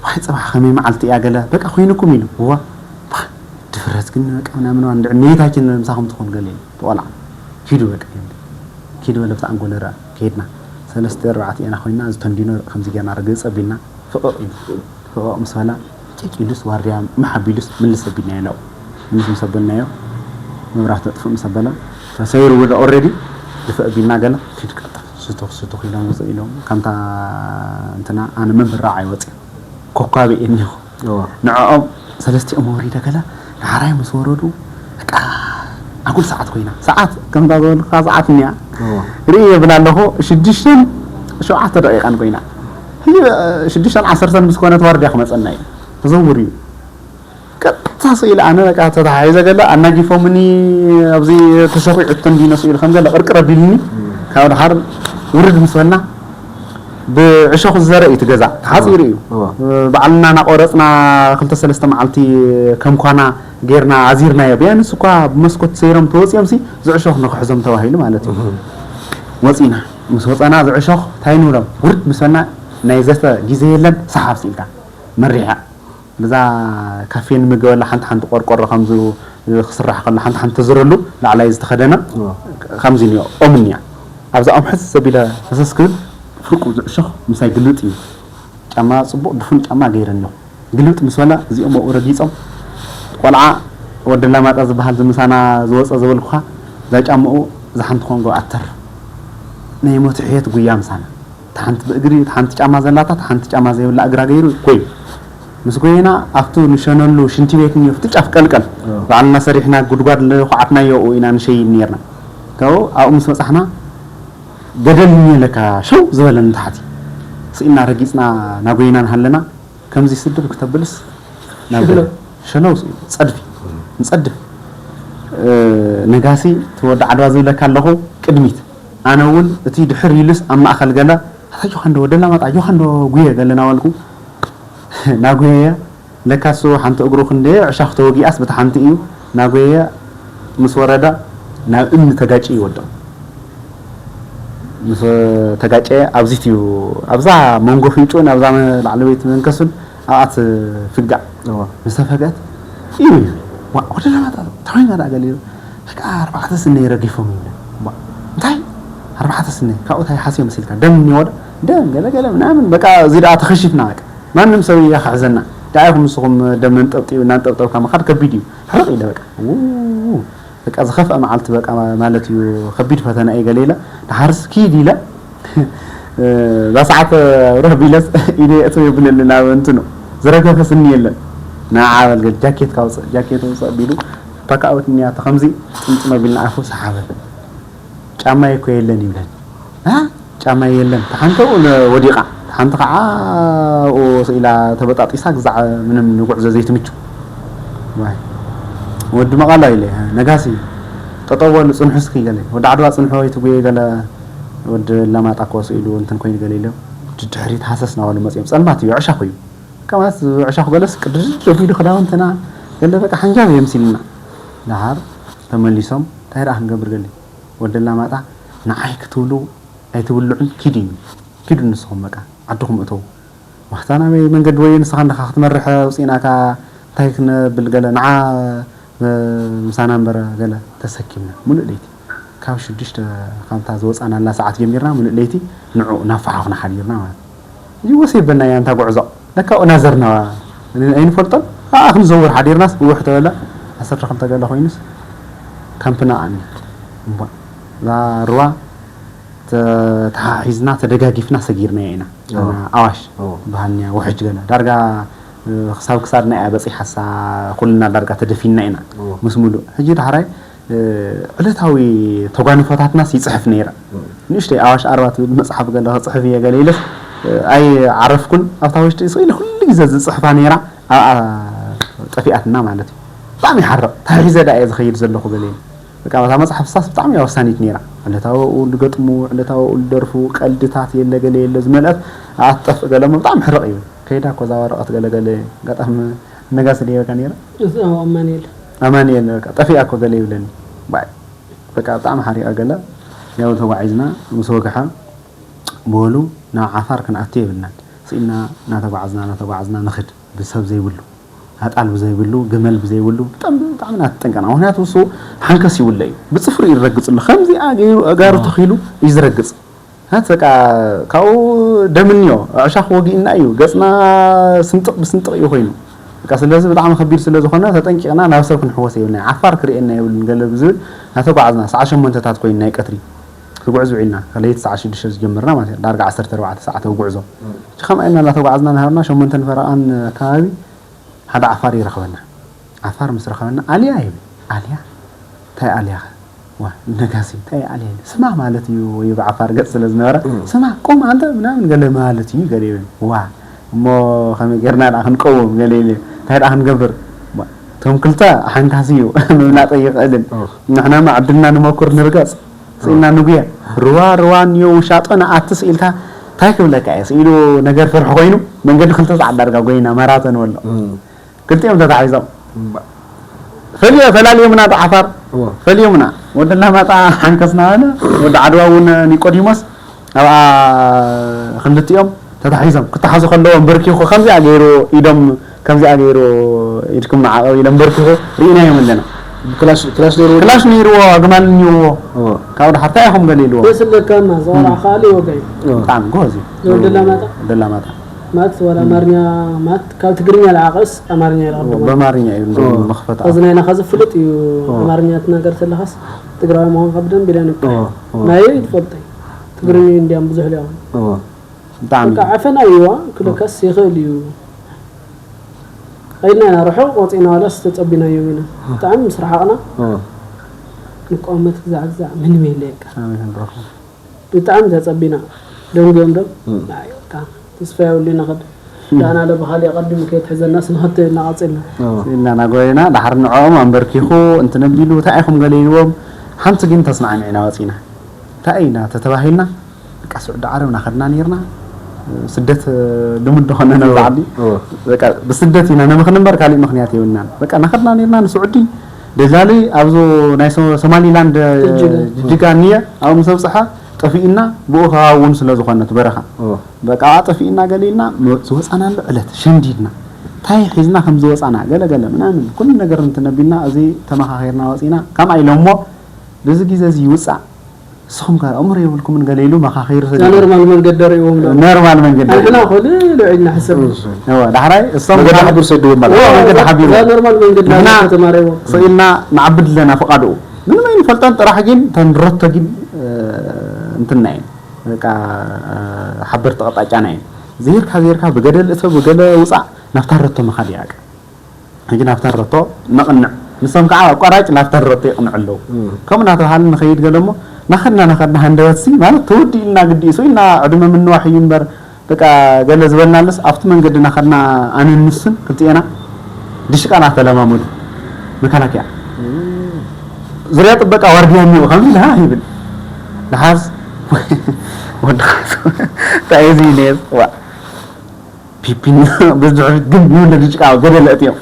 ዋይ፣ ፅባሕ ከመይ መዓልቲ እያ ገለ፣ በቃ ኮይኑኩም ኢሉ። እዋ፣ ባ፣ ድፍረት ግን በቃ ምናምን፣ እንድዒ ንየታችን ምሳኹም ትኾን ገለ ኢሉ። ቆልዓ፣ ኪዱ በቃ፣ ኪዱ በለ፣ ብታ ኣንጎለ ረኣ። ከይድና። ሰለስተ ኣርባዕተ ኢና ኮይንና፣ እዚ ተንዲኖ ከምዚ ጌርና፣ ርግጽ ኣቢልና፣ ፍቕቕ ኢሉ። ፍቕቕ ምስ በላ፣ ጭጭ ኢሉስ፣ ዋርድያ ምሕ ኣቢሉስ፣ ምልስ ኣቢልናዮ። ምልስ ምስ ኣበልናዮ፣ መብራህቲ ኣጥፍእ ምስ ኣበለ፣ ተሰይሩ ወደ ኦልሬዲ፣ ድፍእ ኣቢልና ገለ፣ ኪድ ቀልጠፍ፣ ስቱኽ፣ ስቱኽ ኢሎም ውፅእ ኢሎም። ከምታ እንትና፣ ኣነ መምህር ረብዓይ ወፅእ። ኮኳብ እየ እኒኹ። እዋ። ንዕኦም ሰለስቲኦም ወሪደ ገለ፣ ንዓራይ ምስ ወረዱ፣ በቃ፣ ኣጉል ሰዓት ኮይና። ሰዓት፣ ከምታ ዝበልኩኻ ሰዓት እኒኣ። እዋ። ርኢ የብል ኣለኹ፣ ሽዱሽተን ሸውዓተ ደቂቃን ኮይና። ሕጂ፣ ሽዱሽተን ዓሰርተን ምስ ኮነት ዋርድያ ክመጸና እዩ። ተዘውር እዩ። ቀጥታ ስኢለ ኣነ በቃ ተታሒዘ ገለ ኣናጊፎምኒ ኣብዚ ተሸኺዑ ተንዲኖ ስኢሉ ከም ገለ ቅርቅር ኣቢሉኒ እም። ካብ ድሓር ውርድ ምስ በልና ብዕሾኽ ዝዘረ እዩ እቲ ገዛ ተሓፂሩ እዩ። እዋ። ባዕልና እናቆረፅና ክልተ ሰለስተ መዓልቲ ከም ኳና ጌርና ኣዚርናዮ። ቢያንስ እኳ ብመስኮት ሰይሮም ተወፂኦም ሲ ዝዕሾኽ ንክሕዞም ተባሂሉ ማለት እዩ። እም። ወፂና ምስ ወፀና ዝዕሾኽ እንታይ ንብሎም ውርድ ምስ በልና ናይ ዘተ ግዜ የለን ሰሓብ ስኢልካ መሪሓ በዛ ካፌ ንምገበላ ሓንቲ ሓንቲ ቆርቆሮ ከምዚ ክስራሕ ከሎ ሓንቲ ሓንቲ ተዝረሉ ላዕላይ ዝተኸደነ እዎ። ከምዚ እኒኦ ኦም እኒኣ። ኣብዛ ኦም ሕዝ ዘቢለ ፈሰስ ክብል ፍርቁ ዝዕሾኽ ምሳይ ግልብጥ እዩ። ጫማ ጽቡቕ ድፉን ጫማ ገይረ እኒኦ። ግልብጥ ምስ በላ እዚኦም ኣብኡ ረጊጾም ቆልዓ ወዲ ኣላማጣ ዝበሃል ዝምሳና ዝወጸ ዝበልኩኻ እዛ ጫማኡ እዛ ሓንቲ ኮንጎ ኣተር ናይ ሞት ሕየት ጉያ ምሳና። እታ ሓንቲ ብእግሪ፣ እታ ሓንቲ ጫማ ዘላታ፣ እታ ሓንቲ ጫማ ዘይብላ እግራ ገይሩ ጎዩ። ምስ ጎየና ኣብቱ ንሸነሉ ሽንቲ ቤት እኒኦ ኣብቲ ጫፍ ቀልቀል። እ። ባዕልና ሰሪሕና ጉድጓድ ልኹዓትናዮ ኣብኡ ኢና ንሸይን ኔርና። ካብኡ ኣብኡ ምስ በጻሕና ገደል እኒኦ ለካ ሸው ዝበለ ንታሕቲ። ስኢልና ረጊጽና ናጎይና ንሃለና ከምዚ ስድብ ክተብልስ ናብ ሸለው። ገደል። ሸለው ስኢሉ ጸድፊ። ንጸድፍ። እ፣ ነጋሲ እቲ ወዲ ዓድዋ ዝብለካ ኣለኹ ቅድሚት። ኣነ እውን እቲ ድሕር ኢሉስ ኣብ ማእኸል ገለ፣ "ኣታ ጆኻንዶ ወደ ኣላማጣ፣ ጆኻንዶ ጉየ" ገለ እናበልኩ ናጉየየ። ለካ እሱ ሓንቲ እግሩ ክንደየ ዕሻኽ ተወጊኣስ በታ ሓንቲ እዩ። ናጉየየ ምስ ወረደ ናብ እምኒ ተጋጭዩ ይወድቕ። ምስ ተጋጨየ ኣብዚት እዩ፣ ኣብዛ መንጎ ፍንጭኡን ኣብዛ መ-፣ ላዕለወይቲ መንከሱን ኣብኣ ትፍጋዕ። እዋ። ምስ ተፈግአት እዩ፣ እዩ። ዋ፣ ወደ ኣላማጣ፣ እንታይ ኮይና ደኣ ገለ ኢሉ። በቃ ኣርባዕተ ስነ ረጊፎም ይብለ። ዋ፣ እንታይ? ኣርባዕተ ስነ፣ ካብኡ እንታይ ሓስዮ መሲልካ? ደም እኒኦ ዶ? ደም፣ ገለ፣ ገለ፣ ምናምን፣ በቃ፣ እዚ ደኣ ተኸሺፍና፣ በቃ። ማንም ሰብ እያ ክሕዘና። ደኣ ኢኹም ንስኹም ደም መንጠብጢቡ እናንጠብጠብካ ምኻድ ከቢድ እዩ። ሕርቕ ኢለ በቃ። ው-፣ በቃ ዝኸፍአ መዓልቲ በቃ ማ-፣ ማለት እዩ። ከቢድ ፈተና እዩ ገለ ኢለ። ደሓርስ ኪድ ኢለ። እዛ ሰዓት ርህ ቢለስ ኢደ የእትው የብለኒ ናብ እንትኑ። ዝረገፈ ስኒ የለን። ንዓ በል ገል ጃኬት ካውፅእ፣ ጃኬት ውፅእ ቢሉ ፓካኣውት እኒያቶ ከምዚ ጥምጥም ኣቢልና ኣፉ ሰሓበ። ጫማይ እኮ የለን ይብለኒ። አ? ጫማይ የለን። ተሓንተ ነ-፣ ወዲቓ። ተሓንቲ ከዓ ኣብኡ ስኢላ ተበጣጢሳ ግዛዕ ምንም ንጉዕዞ ዘይትምቹ። ዋይ። ወዲ መቐሎ ኢለ፣ ነጋሲ፣ ጠጠው በሉ፣ ጽንሑ እስኪ ገለ። ወዲ ዓድዋ ጽንሑ ወይ ትጉየ ገለ፣ ወዲ ላማጣ እኮ ስኢሉ እንትን ኮይኑ ገለ ኢለ። ድድሕሪት ሃሰስ እናበሉ መጺኦም። ጸልማት እዩ፣ ዕሻኹ እዩ። ከማስ ዕሻኹ ገለስ ቅድድ ደፊሉ ክዳውንትና፣ ገለ በቃ ሓንጃብ እዮም ሲልና። ደሓር ተመሊሶም፣ እንታይ ደኣ ክንገብር ገለ? ወዲ ላማጣ፣ ንዓይ ክትብሉ ኣይትብልዑን፣ ኪዱ እዩ። ኪዱ ንስኹም በቃ፣ ዓድኹም እተው። ዋኽታ ናበይ መንገዲ ወይ ንስኻ እንድኻ ክትመርሕ ኣውፂእናካ እንታይ ክነብል ገለ ንዓ እ፣ ምሳና እምበር ገለ ተሰኪምና። ሙሉእ ለይቲ። ካብ ሽዱሽተ ካብታ ዝወፃናላ ሰዓት ጀሚርና ሙሉእ ለይቲ ንዑ ናፋሓኹና ሓዲርና ማለት እዩ። እዚ ወሰይ በናያ እንታ ጉዕዞ። ለካ ኣብኡ ናዘርና ኣይንፈልጦን። ኣኣ ክንዘውር ሓዲርናስ ብውሕ ተበለ ዓሰርተ ክልተ ገለ ኮይኑስ ካምፕና ኣኒ። እምቧ። እዛ ሩባ ተ-፣ ተሓሒዝና ተደጋጊፍና ሰጊርናያ ኢና። ኦ። ኣና ኣዋሽ ኦ። በሃልናያ ውሕጅ ገለ። ዳርጋ፣ እ፣ ክሳብ ክሳድና እያ በፂሓሳ ኩልና ዳርጋ ተደፊንና ኢና። ኦ። ምስ ሙሉእ። ሕጂ ዳሕራይ፣ እ፣ ዕለታዊ ተጓንፎታትናስ ይፅሕፍ ነይረ። ኦ። ንእሽተይ ኣዋሽ ኣርባ ትብል መፅሓፍ ገለ ክፅሕፍ እየ ገለ ኢለስ፣ እ፣ ኣይዓረፍኩን። ኣብታ ውሽጢ ስኢለ ኩሉ ግዜ ዝፅሕፋ ነይራ። ኣብኣ ጠፊኣትና ማለት እዩ። ብጣዕሚ ይሓርቕ። እንታይ ሒዘ ደኣ እየ ዝኸይድ ዘለኹ ገለ ኢለ። በቃ እታ መጽሓፍ ሳስ ብጣዕሚ እያ ወሳኒት ነይራ። ዕለታዊ ኣብኡ ዝገጥሙ፣ ዕለታዊ ኣብኡ ዝደርፉ፣ ቀልድታት የለ ገለ የለ ዝመልአት ኣብኣ ትጠፍእ ገለ እሞ ብጣዕሚ ሕርቕ ይብል። ከይዳ እኮ እዛ ወረቐት ገለ ገለ ኣጋጣሚ ነጋሲ ድየ በቃ ነይረ። እዚ ኣብ ኣማኑኤል። ኣማኑኤል በቃ ጠፊኣ እኮ ገለ ይብለኒ። ባይ በቃ ብጣዕሚ ሓሪቐ ገለ ያው ተጓዒዝና ምስ ወግሐ በሉ ናብ ዓፋር ክንኣቱ የብልናን። ስኢልና እናተጓዓዝና እናተጓዓዝና ንኽድ። ብሰብ ዘይብሉ፣ ኣጣል ብዘይብሉ፣ ግመል ብዘይብሉ፣ ብጣዕሚ፣ ብጣዕሚ ኢና ተጠንቀቕና። ምኽንያቱ እሱ ሓንከስ ይውለ እዩ። ብጽፍሩ እዩ ዝረግጽ ኣሎ። ከምዚኣ ገይሩ ኣእጋሩ ኣዎ። ተኺሉ እዩ ዝረግጽ። ሃት በቃ ካብኡ ደም እኒኦ፣ ዕሻኽ ወጊእና እዩ። ገጽና ስንጥቕ ብስንጥቕ እዩ ኮይኑ። በቃ ስለዚ ብጣዕሚ ከቢድ ስለ ዝኾነ ተጠንቂቕና ናብ ሰብ ክንሕወስ የብልና። ዓፋር ክርእየና የብሉን ገለ ብዝብል እናተጓዓዝና ሰዓት ሸሞንተታት ኮይኑ ናይ ቀትሪ። ክጉዕዝ ውዒልና፣ ካብ ለይቲ ሰዓት ሽዱሽተ ዝጀመርና ማለት እዩ፣ ዳርጋ ዓሰርተ ኣርባዕተ ሰዓታዊ ጉዕዞ። እም። እቲ ከምኣ ኢልና እናተጓዓዝና እናሃርና፣ ሸሞንተን ፈረቓን ኣከባቢ ሓደ ዓፋር ይረኽበና። ዓፋር ምስ ረኸበና፣ "ኣልያ" ይብል። "ኣልያ? እንታይ ኣልያ ኸ?" "ዋ፣ ነጋሲ፣ እንታይ ኣልያ?" ይብል። "ስማ ማለት እዩ" ይብል፣ ብዓፋር ገጽ ስለ ዝነበረ፣ እም። "ስማ፣ ቁም ኣንተ" ምናምን ገለ ማለት እዩ፣ ገለ ይብል። "ዋ፣ እሞ ከመይ ጌርና ደኣ ክንቀውም?" ገለ ኢሉ። "እንታይ ደኣ ክንገብር?" "ዋ፣ እቶም ክልተ ሓንካሲ እዩ፣ ምብላጥ ኣይኽእልን። እም። ንሕናማ ዕድልና ንመኩር፣ ንርገጽ." ስኢልና ንጉየ። ሩባ፣ ሩባ እኒኦ ውሻጦ ንኣቲ ስኢልካ እንታይ ክብለካ እየ? ስኢሉ ነገር ፍርሒ ኮይኑ መንገዲ ክልተ ሰዓት ዳርጋ ጎይና ማራቶን ወሎ። እም። ክልቲኦም ተታሒዞም። እምባ። ፈልዮ-፣ ፈላልዮምና ዶ ዓፋር? እዎ። ፈልዮምና። ወዲ ኣላማጣ ሓንከስና በለ፣ ወዲ ዓድዋ እውን ኒቆዲሞስ ኣብኣ ክልቲኦም ተታሒዞም። ክተሓዙ ከለዎ ኣንበርኪኹ ከምዚኣ ገይሩ ኢዶም ከምዚኣ ገይሩ ኢድኩም ንዓቐብ ኢለ ኣንበርኪኹ ርኢናዮም ኣለና። ክላሽ፣ ክላሽ ነይርዎ? ክላሽ ነይርዎ፣ ኣግማል እኒዎ። እዎ። ካብኡ ደሓር እንታይ ኢኹም ገለ ኢልዎ? የስለካና፣ ዝወራዕኻ ኣለ ይወጋይ። እዎ። ብጣዕሚ ጎበዝ እዩ። ወዲ ኣላማጣ? ወዲ ኣላማጣ። ማለት ወላ እም። ኣማርኛ፣ ማለት ካብ ትግርኛ ለዓቐስ ኣማርኛ ይረኸብ እዎ፣ ደሞ። ብኣማርኛ እዩ እንደውም እዎ። መኽፈት። እዚ ናይና ኸዚ ፍሉጥ እዩ። እዎ። ኣማርኛ ትናገር ተለኻስ ትግራዊ ምዃንካ ብደንብ ኢለ ንቅሕ። እዎ፣ እዎ። ናየይ ትፈልጠይ። ትግርኛ እንዲያም ብዙሕ ሊያውን። እዎ። ብጣዕሚ። በቃ ዓፈና እዩዋ፣ ክልከስ ይኽእል እዩ። ኸይድና ኢና ርሑቕ ወፂእና ዋላስ ተፀቢናዮም ኢና። ብጣዕሚ ምስ ረሓቕና እዎ። ክንቋመት ግዛዕ ግዛዕ ምንም የለ በቃ። ኣሜን ክንረኽቦ። ብጣዕሚ ተፀቢና። ደንጉዮም ዶ? እም። ኣይ በቃ ተስፋ የብሉ ኢና ኸድ። ዳና ለ ብኻሊእ ኣቐዲሙ ከየትሕዘናስ ንኸተ ኢልና ቐፂልና። እዎ። ኢልና ናጎይና፣ ዳሕር ንዕኦም ኣንበርኪኹ፣ እንትን ኣቢሉ፣ እንታይ ኢኹም ገለ ኢልዎም፣ ሓንቲ ግን ተስማዕሚዕና ወፂና። እንታይ ኢና ተተባሂልና፣ በቃ ስዑዲ ዓረብ ናኸድና ነይርና። ስደት ልሙድ ዝኾነ ነዛ እዎ፣ ዓዲ። እዎ። በቃ ብስደት ኢና ነምኽን እምበር ካሊእ ምኽንያት የብልናን። በቃ ናኸድና ነይርና ንስዑዲ። ደላሊ ኣብዞ ናይ ሶ-፣ ሶማሊላንድ ጅጅጋ። ጅጅጋ እኒየ፣ ኣብኡ ምስ ኣብጽሐ ጠፊእና፣ ብኡ ከባቢ እውን ስለ ዝኾነ እቲ በረኻ። እዎ። በቃ ጠፊእና ገለ ኢልና፣ ም-፣ ዝወጻናሉ ዕለት ሸንዲድና። እንታይ ሒዝና ከም ዝወጻና ገለ ገለ ምናምን ኩሉ ነገር እንትን ኣቢልና፣ እዚ ተመኻኺርና ወጺና። ከምኣ ኢሎም እሞ፣ በዚ ግዜ እዚ ይውጻእ። ንስኹም ከ ኣእምሮ የብልኩምን ገለ ኢሉ መኻኺሩ እዛ ኖርማል መንገዲ ርእዎም ዶ ኖርማል መንገዲ ኣንሕና ኮ ልዕሊ ዒልና ሕሰብ እወ፣ ዳሕራይ እሶም መገዲ ሓቢሩ ሰዲዎም ማለት እወ፣ መገዲ ሓቢሩ እዛ ኖርማል መንገዲ ንሕና- ከተማርዎም ስኢልና ንዓብድ ኣለና ፍቓድኡ ምንም ኣይንፈልጦን ጥራሕ ግን ተንረቶ ግን እንትናየን በቃ ሓበርቲ ኣቕጣጫና እየን ዜርካ ዜርካ ብገደል እቶ ብገለ ውፃእ ናብታ ረቶ ምኻድ እያ በቃ ሕጂ ናብታ ረቶ ነቕንዕ ንሶም ከዓ ኣቋራጭ ናብታ ረቶ ይቕንዑ ኣለዉ ከምኡ እናተባሃለ ንኸይድ ገለ እሞ ናኸድና ናኸድና ሃንደበት ሲ ማለት ተወዲእልና ግዲ እሱ ኢና ዕድመ ምንዋሕ እዩ እምበር በቃ ገለ ዝበልናለስ ኣብቲ መንገዲ ናኸድና ኣነን ንሱን ክልቲኤና ድሽቃ ናተለማመዱ መከላከያ ዙርያ ጥበቃ ዋርድያ እኒኦ ከምዚ ኢለ ሃ ይብል ደሓርስ ወዲ እንታይ እዚ ነየስ ዋ ፒፒን ብድሕሪት ግን ይውለድ ጭቃ ገደል እትዮም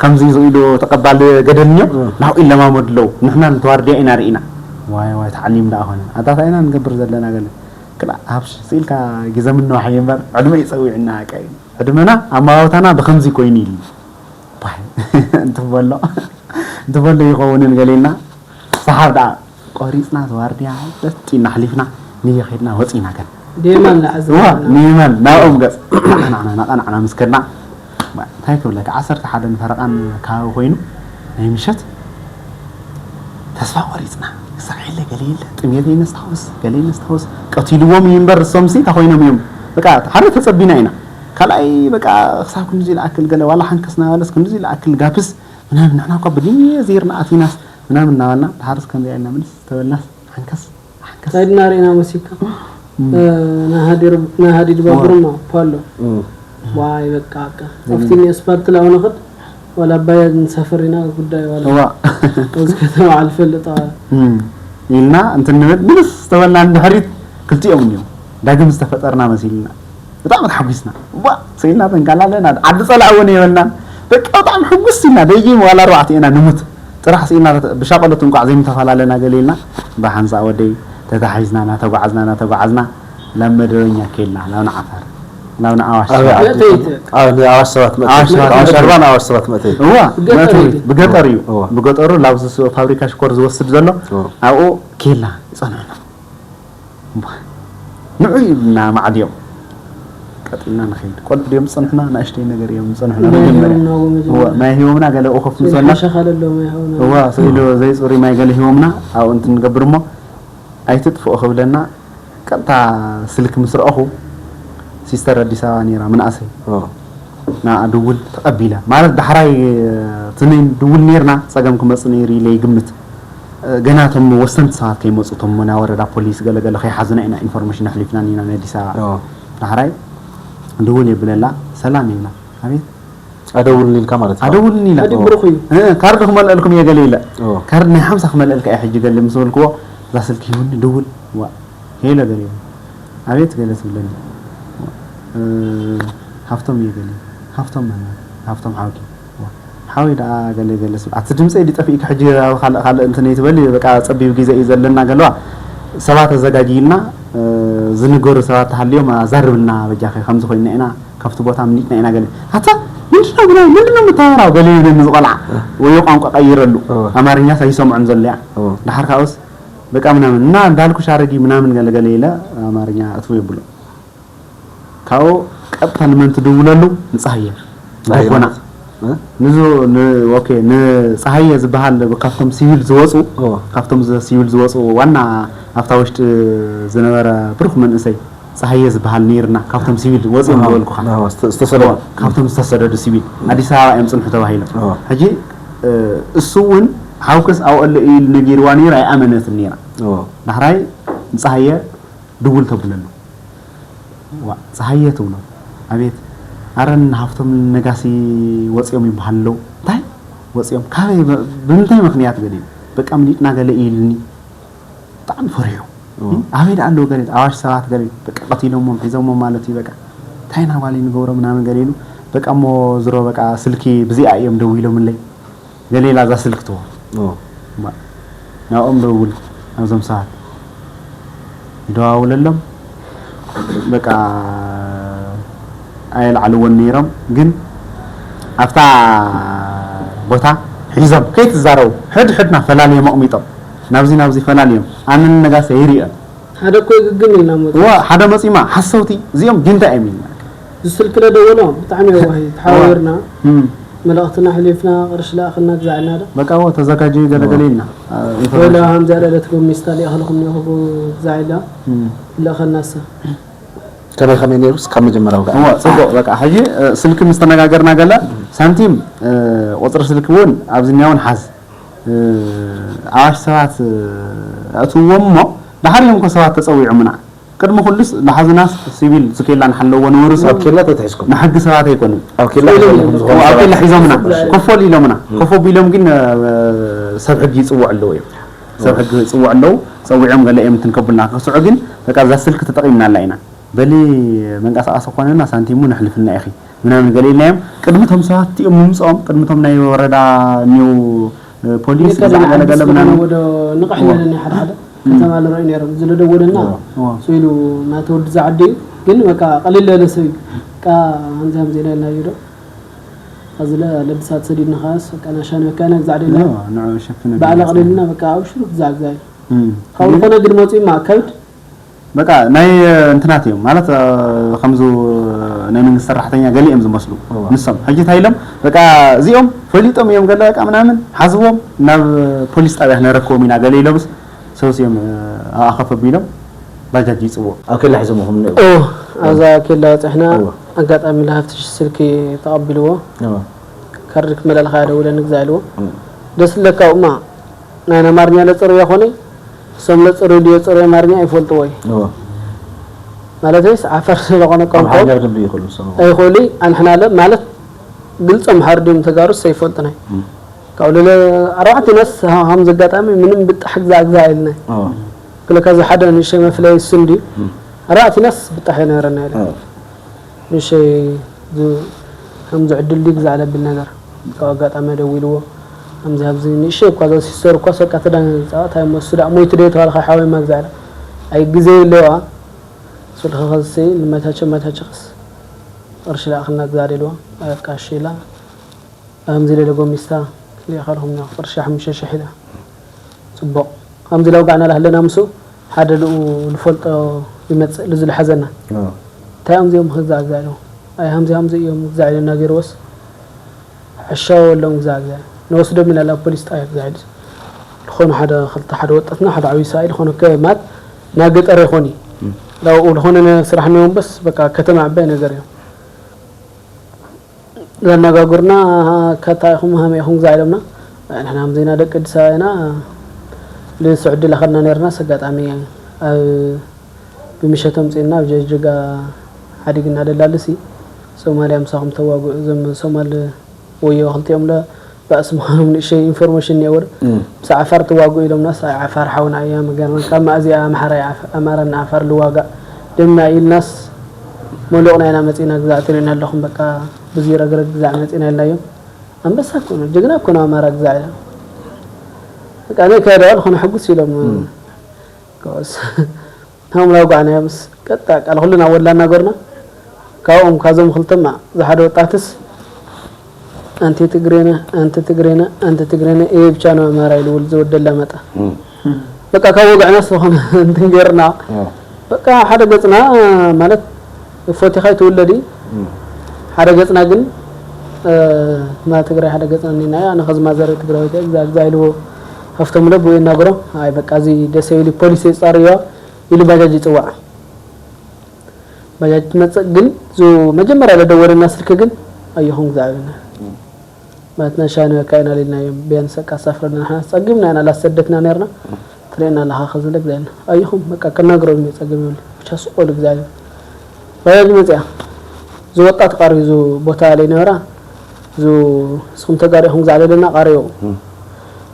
ከምዚ ኢሉ ተቐባሊ ገደል እኒኦ ናብኡ ይለማመዱ ኣለዉ ንሕና ንተዋርድያ ኢና ርኢና ዋይ ዋይ ተዓሊምና ኣኾነ ኣታ እንታይ ኢና ንገብር ዘለና ገለ ክላ ሃብሽ ስኢልካ ግዜ ምንዋሕ እዩ እምበር ዕድመ እዩ ፀዊዕና ቀይ ዕድመና ኣማዋውታና ብከምዚ ኮይኑ ኢሉ እንትበሎ እንትበሎ ይኸውንን ገሌና ሰሓብ ደኣ ቆሪፅና ተዋርድያ በጢና ኣሕሊፍና ንየ ከድና ወፂና ገን ደየማን ንዓዘ እዋ ንየማን ናብኦም ገፅ ናቐናዕና ናቐናዕና ምስ ከድና እንታይ ክብለካ ዓሰርተ ሓደን ፈረቓን ከባቢ ኮይኑ ናይ ምሸት ተስፋ ቆሪፅና ክሳዕ የለ ገለ የለ ጥሜት ነስታውስ ገለ ነስታውስ ቀቲልዎም እዩ እምበር እሶምሲ እንታይ ኮይኖም እዮም በቃ ሓደ ተፀቢና ኢና ካልኣይ በቃ ክሳብ ክንድዚ ዝኣክል ገለ ዋላ ሓንከስ ናበለስ ክንድዚ ዝኣክል ጋፕስ ምናምን ንሕና እኳ ብድንየ ዘይርና ኣቲናስ ምናምን እናበልና ድሓርስ ከምዚኣ ኢልና ምልስ ተበልናስ ሓንከስ ሓንከስ ሳይድና ርኢና መሲካ ናሃዲድ ባቡርማ ፓሎ ዋይ በቃ በቃ ኣብቲ ኣስፓልት ላው ንኽድ ዋላ ኣባያ ንሳፈር ኢና ጉዳይ ዋላ እዋ እዚ ከተማ ኣልፈልጣ እም፣ ኢልና እንትንብል ምልስ ዝተበልና ንድሕሪት ክልቲኦም እኒኦም ዳግም ዝተፈጠርና መሲልና ብጣዕሚ ተሓጒስና ዋ ስኢልና ተንካላለና ዓዲ ፀላእ እውን የበልናን በቃ ብጣዕሚ ሕጉስ ኢልና ደጊም ዋላ ኣርባዕተ ኢና ንሙት ጥራሕ ስኢልና ብሻቐሎት እንቋዕ ዘይምተፈላለና ገለ ኢልና ብሓንሳእ ወደይ ተታሒዝና እናተጓዓዝና እናተጓዓዝና ናብ መደበኛ ኬልና ናብ ንዓፋር ናብ ንኣዋሽ ኣብ ሰባት ዓዲ- ኣብ ኣዋሽ ሰባት መእተዊ ኣዋሽ ሰባት ኣዋሽ መእተዊ። ኣርባን ኣዋሽ ሰባት መእተዊ እዋ ብገጠር መእተዊ እዩ። ብገጠር እዩ እዋ። ብገጠሩ ላብዚ ፋብሪካ ሽኮር ዝወስድ ዘሎ እዋ። ኣብኡ ኬላ ይፀንሑና ንዑ ኢሉና ማዕድዮም ቀጢልና ንኸይድ ቆልዑ ድዮም ዝፀንሑና ንእሽተይ ነገር እዮም ዝፀንሑና መጀመርያ እዋ፣ ማይ ሂቦምና ገለ ኮፍ ምስ በልና ሸኻለሎም ይኸውን እዋ ስኢሉ ዘይፅሩይ ማይ ገለ ሂቦምና ኣብኡ እንትንገብር እሞ ኣይትጥፍኦ ክብለና ቀጥታ ስልክ ምስ ረኣኹ ሲስተር ኣዲስ ኣበባ ነይራ ምንኣሰይ ኦ፣ ንኣ ድውል ተቐቢለ ማለት ዳሕራይ ትነይ ድውል ነይርና ፀገም ክመፅእ ነይሩ ኢለ ይግምት ገና እቶም ወሰንቲ ሰባት ከይመፁ እቶም ናይ ወረዳ ፖሊስ ገለገለ ከይሓዙና ኢና ኢንፎርሜሽን ኣሕሊፍና ኢና ናይ ኣዲስ ኣበባ ኦ። ዳሕራይ ድውል የብለላ ሰላም ይብላ ኣቤት ኣደውልን ኢልካ ማለት እዩ። ኣደውልን ኢላ ኣዲ ብሩኽ እዩ እ፣ ካርድ ክመልአልኩም እየ ገለ ኢለ ኦ። ካርድ ናይ ሓምሳ ክመልአልካ እየ ሕጂ ገለ ምስ በልክዎ እዛ ስልኪ ሂቡኒ ድውል ዋ ሄሎ ገለ ኢለ ኣቤት ገለ ትብለኒ እ፣ ሃፍቶም እየ ገለ ሃፍቶም መን ሃፍቶም ሓውኪ ዋ፣ ሓወይ ደኣ ገለ ገለ ስብ ኣቲ ድምፀይ ድጠፊእካ ሕጂ ኣብ ካልእ ካልእ እንትን ይትበል በቃ ፀቢብ ግዜ እዩ ዘለና ገለዋ ሰባት ኣዘጋጅልና እ፣ ዝንገሩ ሰባት ተሃልዮም ኣዛርብልና በጃኸ ከምዚ ኮይና ኢና ካብቲ ቦታ ምኒጥና ኢና ገለ ኣታ ምንድነው ብሎ ምንድነው የምታወራው ገለ ይብለኒ ዝቆልዓ ወይ ቋንቋ ቀይረሉ እወ። ኣማርኛስ ኣይሰምዖን ዘሎ እያ እወ። ድሓር ካብኡስ በቃ ምናምን እና እንዳልኩሽ ኣረጊ ምናምን ገለ ገለ ኢለ ኣማርኛ እትው የብሎ ካብኡ ቀጥታ ንመን ትድውለሉ ንፀሃየ ፀሃየ ባቦና እ? ንዙ ን- ኦኬ ንፀሃየ ዝበሃል ካብቶም ሲቪል ዝወፁ እወ። ካብቶም ዝ- ሲቪል ዝወፁ ዋና ኣብታ ውሽጢ ዝነበረ ብሩክ መንእሰይ ፀሃየ ዝበሃል ነይርና ካብቶም ሲቪል ወፂኦም ዝበልኩኻ ኣዎ፣ ስተ- ዝተሰለሙ። ካብቶም ዝተሰደዱ ሲቪል ኣዲስ ኣበባ እዮም ፅንሑ ተባሂሎም ኣዎ። ሕጂ እ፣ እሱ እውን ሓውክስ ኣብኡ ኣሎ እዩ ኢሉ ነጊርዋ ነይሩ ኣይኣመነትን ነይራ ኦ፣ ዳሕራይ ንፀሃየ ድውል ተብለሉ ዋ ፀሃየ ትብሎ ኣቤት ኣረን ሃፍቶም ነጋሲ ወፂኦም ይበሃል ኣለዉ እንታይ ወፂኦም ካበይ በ- ብምንታይ ምክንያት ገለ በቃ ምሊጥና ገለ እዩ ኢልኒ ብጣዕሚ ፈሪሑ ኣበይ ደኣ ኣለዉ ገለ ኣዋሽ ሰባት ገለ በቃ ቀቲሎሞም ሒዞሞም ማለት እዩ በቃ እንታይ ኢና ጓል ንገብሮ ምናምን ገለ ኢሉ በቃ እሞ ዝሮ በቃ ስልኪ ብዚኣ እዮም ደው ኢሎምለይ ገለ ኢላ እዛ ስልኪ ትቦ ኦ፣ ናብኦም ደውል ናብዞም ሰባት ይደዋውለሎም በቃ ኣየልዓልዎን ነይሮም ግን ኣብታ ቦታ ሒዞም ከይትዛረቡ ሕድ ሕድና ፈላልዮም ኣቕሚጦም ናብዚ ናብዚ ፈላልዮም ኣነን ነጋሰ ይርእዮን። ሓደ እኮ ይግግም ኢልና ሞት እዋ ሓደ መጺማ ሓሰውቲ እዚኦም ጊንታ እዮም ኢልና። ዝስልክ ለደወሎ ብጣዕሚ የዋሂ ተሓዋወርና። እም፣ መልእኽትና ሕሊፍና ቅርሺ ለኣኽልና ግዛዕና ዶ በቃ እዎ ተዘጋጀዩ ገለገለ ኢልና። አ፣ ወላ ሃምዛ ለለት ጎሚስታ ሊኣኽልኹም ኒኹ ግዛዕ ኢላ እም። ለእኸልናሰ ከመይ ከመይ ነይሩስ ካብ መጀመርያው ጋር እዎ ጽቡቕ በቃ ሕጂ እ፣ ስልኪ ምስ ተነጋገርና ገለ ሳንቲም እ፣ ቁጽሪ ስልኪ እውን ኣብዚ እኒኣ እውን ሓዝ እ፣ ኣዋሽ ሰባት እ፣ ኣእትውዎም እሞ ድሓር እዮም እኮ ሰባት ተጸዊዖምና ቅድሚ ኩሉስ ዝሓዙናስ ሲቪል ዝኬላ ንሓለዎ ንወርሶ ኣብ ኬላ ተትሒዝኩም ንሕጊ ሰባት ኣይኮኑን ኣብ ኬላ ሒዞም ዝኾኑ ኣብ ኬላ ሰባት ሒዞምና ኮፎ ኢሎምና ኮፎ ቢሎም ግን እ፣ ሰብ ሕጊ ይጽውዑ ኣለዉ እዮም ሰብ ሕጊ ይጽውዑ ኣለዉ ጸዊዖም ገለ እዮም እንትን ከቡልና ክስዑ ግን በቃ እዛ ስልኪ ተጠቒምና ኣላ ኢና በሊ መንቀሳቐሲ ኮነና ሳንቲሙ ነሕልፍና ኢኺ ምናምን ገለ ኢልናዮም ቅድሚ ቶም ሰባት እቲኦም ምምፅኦም ቅድሚ ቶም ናይ ወረዳ ኒው ፖሊስ ብዛዕባ ገለገለ ምናምን ወደ ንቕሕ ዝበለኒ ሓደ ሓደ ከተማ ዝረኣዩ ነይሮም ዝለደወለና እዎ። ስኢሉ ናተ ወዲ ዝዓዲ እዩ ግን በቃ ቀሊል ለለ ሰብ እዩ በቃ ከምዚ ከምዚ ኢለ ኢልና እዩ ዶ ከዚ ለድሳት ሰዲድና ኻስ በቃ ናሻን በካ ኢና ግዛዕ ደልና ንዑ ሸፍነ ባዕላ ቀሊልና በቃ ኣብ ሽሩ ግዛዕ ግዛዕ እዩ እም። ካብ ዝኾነ ግን መፂኡ ማ ከብድ በቃ ናይ እንትናት እዮም ማለት እ፣ ከምዚ ናይ መንግስቲ ሰራሕተኛ ገለ እዮም ዝመስሉ እዋ። ንሶም ሕጂ እንታይ ኢሎም በቃ እዚኦም ፈሊጦም እዮም ገለ በቃ ምናምን ሓዝዎም ናብ ፖሊስ ጣብያ ክነረክቦም ኢና ገለ ኢሎምስ ሰብስ እዮም እ፣ ኣኸፍ ኣቢሎም ባጃጅ ይፅዎ ኣብ ኬላ ሒዞምኹም እኒኦ ኦ ኣብዛ ኬላ በፅሕና እዋ። ኣጋጣሚ ለሃፍቲ ስልኪ ተቐቢልዎ እዋ። ካርድ ክመላልካ ደውለኒ ግዛ ኢልዎ እም። ደስ ለካ እማ ናይ ኣማርኛ ለፅርዮ ኮነ እሶም ለፅርዩ ድዮ ፅርዮ ኣማርኛ ኣይፈልጥዎ እዩ እዋ። ማለት ወይስ ዓፋር ስለኾነ ቋንቋ ኣምሓርኛ ክደብዩ ይኽእሉ ንሶም። ኣይኾሉ ኣንሕናለ ማለት ግልፂ ኣምሓሩ ድዮም ተጋሩስ ኣይፈልጥናይ እም። ካብ ልለ ኣርባዕተ ነስ ሃም ዘጋጣሚ ምንም ብጣሕ ግዛ ግዛ ኢልና እዋ። ክለካ እዚ ሓደ ንእሽተይ መፍለይ እሱ እንዲ ኣርባዕተ ነስ ብጣሕ ነረና ኢለ እዋ። ንእሽተይ ዝ- ከም ዝዕድል ድዩ ግዛ ለብል ነገር ካብ ኣጋጣሚ ደዊልዎ ከምዚ ኣብዚ ንእሽተይ እኳ ዘሲስተር እኳ ሰቃ ተዳን ፃወት ኣይመስሉ ዳ ሞይቱ ደ የተባልካ ሓወይ መግዛዕላ ኣይ ግዜ የለዋ ስልኺ ኸዝሲ ንመታቸ መታቸ ኸስ ቅርሺ ለኣኽልና ግዛ ደልዋ ኣቃሺላ ኣምዚ ለለ ጎሚስታ ሊኻልኹም ቅርሺ ሓሙሽተ ሽሕ ኢላ ፅቡቕ ከምዚ ለውጋዕና ላህለና ምስኡ ሓደ ልኡ ንፈልጦ ይመፅእ ልዝሉ ሓዘና እንታይ እዮም እዚኦም ክግዛዕ ግዛዕ ኢሎም ኣይ ሃምዚ ሃምዚ እዮም ግዛዕ ኢለና ገይርዎስ ሕሻ ወሎም ግዛዕ ግዛዕ ንወስዶም ኢና ላብ ፖሊስ ጣብያ ግዛዕ ኢሉ ዝኾኑ ሓደ ክልተ ሓደ ወጣትና ሓደ ዓብዪ ሰብኣይ ዝኾነ ከማት ናይ ገጠር ይኾን እዩ ላብኡ ዝኾነ ስራሕ እኒኦም በስ በቃ ከተማ ዕባይ ነገር እዮም ዘናጋጉርና ከታ ኢኹም ሃመ ኢኹም ግዛዕ ኢሎምና ንሕና ከምዚና ደቂ ኣዲስ ኣበባ ኢና ልስዑዲ ለኸድና ነርናስ ኣጋጣሚ ኣብ ብምሸት ኣምፅእና ኣብ ጀጅጋ ሓዲግና ደላልሲ ሶማልያ ምሳኹም ተዋጉ እዞም ሶማል ወዮ ክልቲኦም ለ ባእሲ ምዃኖም ንእሸይ ኢንፎርሜሽን እኒአዎ ዶ ምስ ዓፋር ትዋጉ ኢሎምናስ ኣይ ዓፋር ሓውና እያ ምገርመን ካብ ማእዚኣ ኣምሓራ ኣማራና ዓፋር ልዋጋእ ደምና ኢልናስ መሉቕና ኢና መፂና ግዛዕ ትርእዩና ኣለኹም በቃ ብዙይ ረግረግ ግዛዕ መፂና ኢልናዮም ኣንበሳ እኮ ነው ጀግና እኮ ነው ኣማራ ግዛዕ ኢላ በቃ ናይ ካይዳ ዝኾነ ሕጉስ ኢሎም ከወስ ናብኡ ላውጋዕናዮ ምስ ቀጥታ ቃል ኩልና ወላ እናገርና ካብኦም ካዞም ክልተማ ዝሓደ ወጣትስ ኣንቲ ትግሬነ ኣንቲ ትግሬነ ኣንቲ ትግሬነ እየ ብቻ ነው ኣማራ ኢሉ ዝወደላ መጣ በቃ ካብ ወግዕና ዝኾነ እንትን ገርና በቃ ሓደ ገጽና ማለት ፎቲኻ ይትውለድ እዩ ሓደ ገጽና ግን እ፣ ና ትግራይ ሓደ ገጽና እኒና ኣነ ከዝማዘር ትግራይ ግዛ ግዛ ኢልዎ ሃፍቶም ለብ ወይ እናገሮ ኣይ በቃ እዚ ደስ ይብል ፖሊስ የጻርዮ ኢሉ ባጃጅ ይጽዋዕ ባጃጅ ትመጽእ ግን ዙ መጀመርያ ለደወለና ስልኪ ግን ኣየኹም ግዛ ኢልና ማለት ናይ ሻነ ካይና ሊልና እዮም ቢያንስ በቃ ኣሳፍረና ንሓ ጸጊምና ኢና ላሰደትና ነርና ትርእና ኣለኻ ከዝለ ግዛ ኢልና ኣየኹም በቃ ከናግረው ነው ጸግም ይብል ብቻ ስቆሉ ግዛ ኢልና ባጃጅ መጽያ ዝወጣ ተቃሪ ዙ ቦታ ለይ ነበራ ዙ ስኹም ተጋሪኹም ግዛ ለለና ቃሪዮ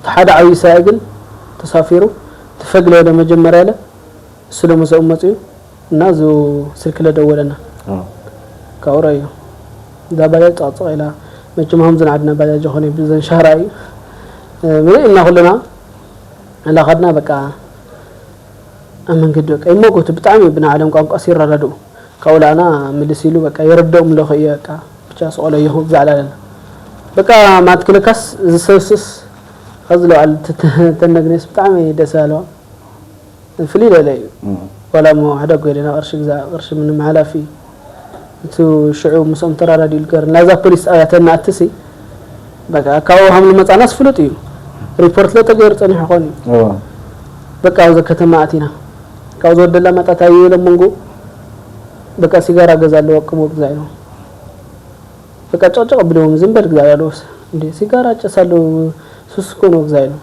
ተሓደ ዓብይ ሰብኣይ ግን ተሳፊሩ ትፈግለ ኢለ መጀመርያ ኢለ እሱ ለመሰኡ መፅዩ እና እዙ ስልክ ለደወለና ካብኡ ረእዮ እዛ ባጃጅ ፀቕፅቕ ኢላ መቸም ሃምዚ ንዓድና ባጃጅ ኾነ ብዘን ሻራ እዩ ምልእ እና ኩልና እናኸድና በቃ ኣብ መንገዲ በቃ ይመጎቱ ብጣዕሚ ብናዓለም ቋንቋ ሲረዳድኡ ካብኡ ለኣና ምልስ ኢሉ በቃ የረድኦም ኣለኹ እየ በቃ ብቻ ስቆሎ እየኹ ብዛዕላ ለና በቃ ማትክልካስ ዝሰብስስ ካብ ዝለዓሉ ተነግኔስ ብጣዕሚ ደስ ኣለዋ። ፍልይ ለለ እዩ። ዋላ እሞ ሕደጎ ኢለና ቅርሺ ግዛእ፣ ቅርሺ ምንም ሓላፊ እዩ። እቱ ሽዑ ምስኦም ተራዳዲኡ ልገር ናዛ ፖሊስ ጣብያ ተናእትሲ በቃ ካብኡ ሃምሉ መጻናስ ፍሉጥ እዩ። ሪፖርት ለተገይሩ ጸኒሑ ኾን እዩ። በቃ ኣብዚ ከተማ ኣቲና ካብ ዝወደላ መጣታ እዩ ኢሎም መንጎ በቃ ሲጋራ ገዛ ኣለዎ ቅሞ ግዛ ኢሎም በቃ ጨቅጨቅ ብለዎም ዝም በል ግዛ ያለውስ እንዴ ሲጋራ ጨስ ኣለዎ ሱስ እኮ ነው ግዛ ኢሎም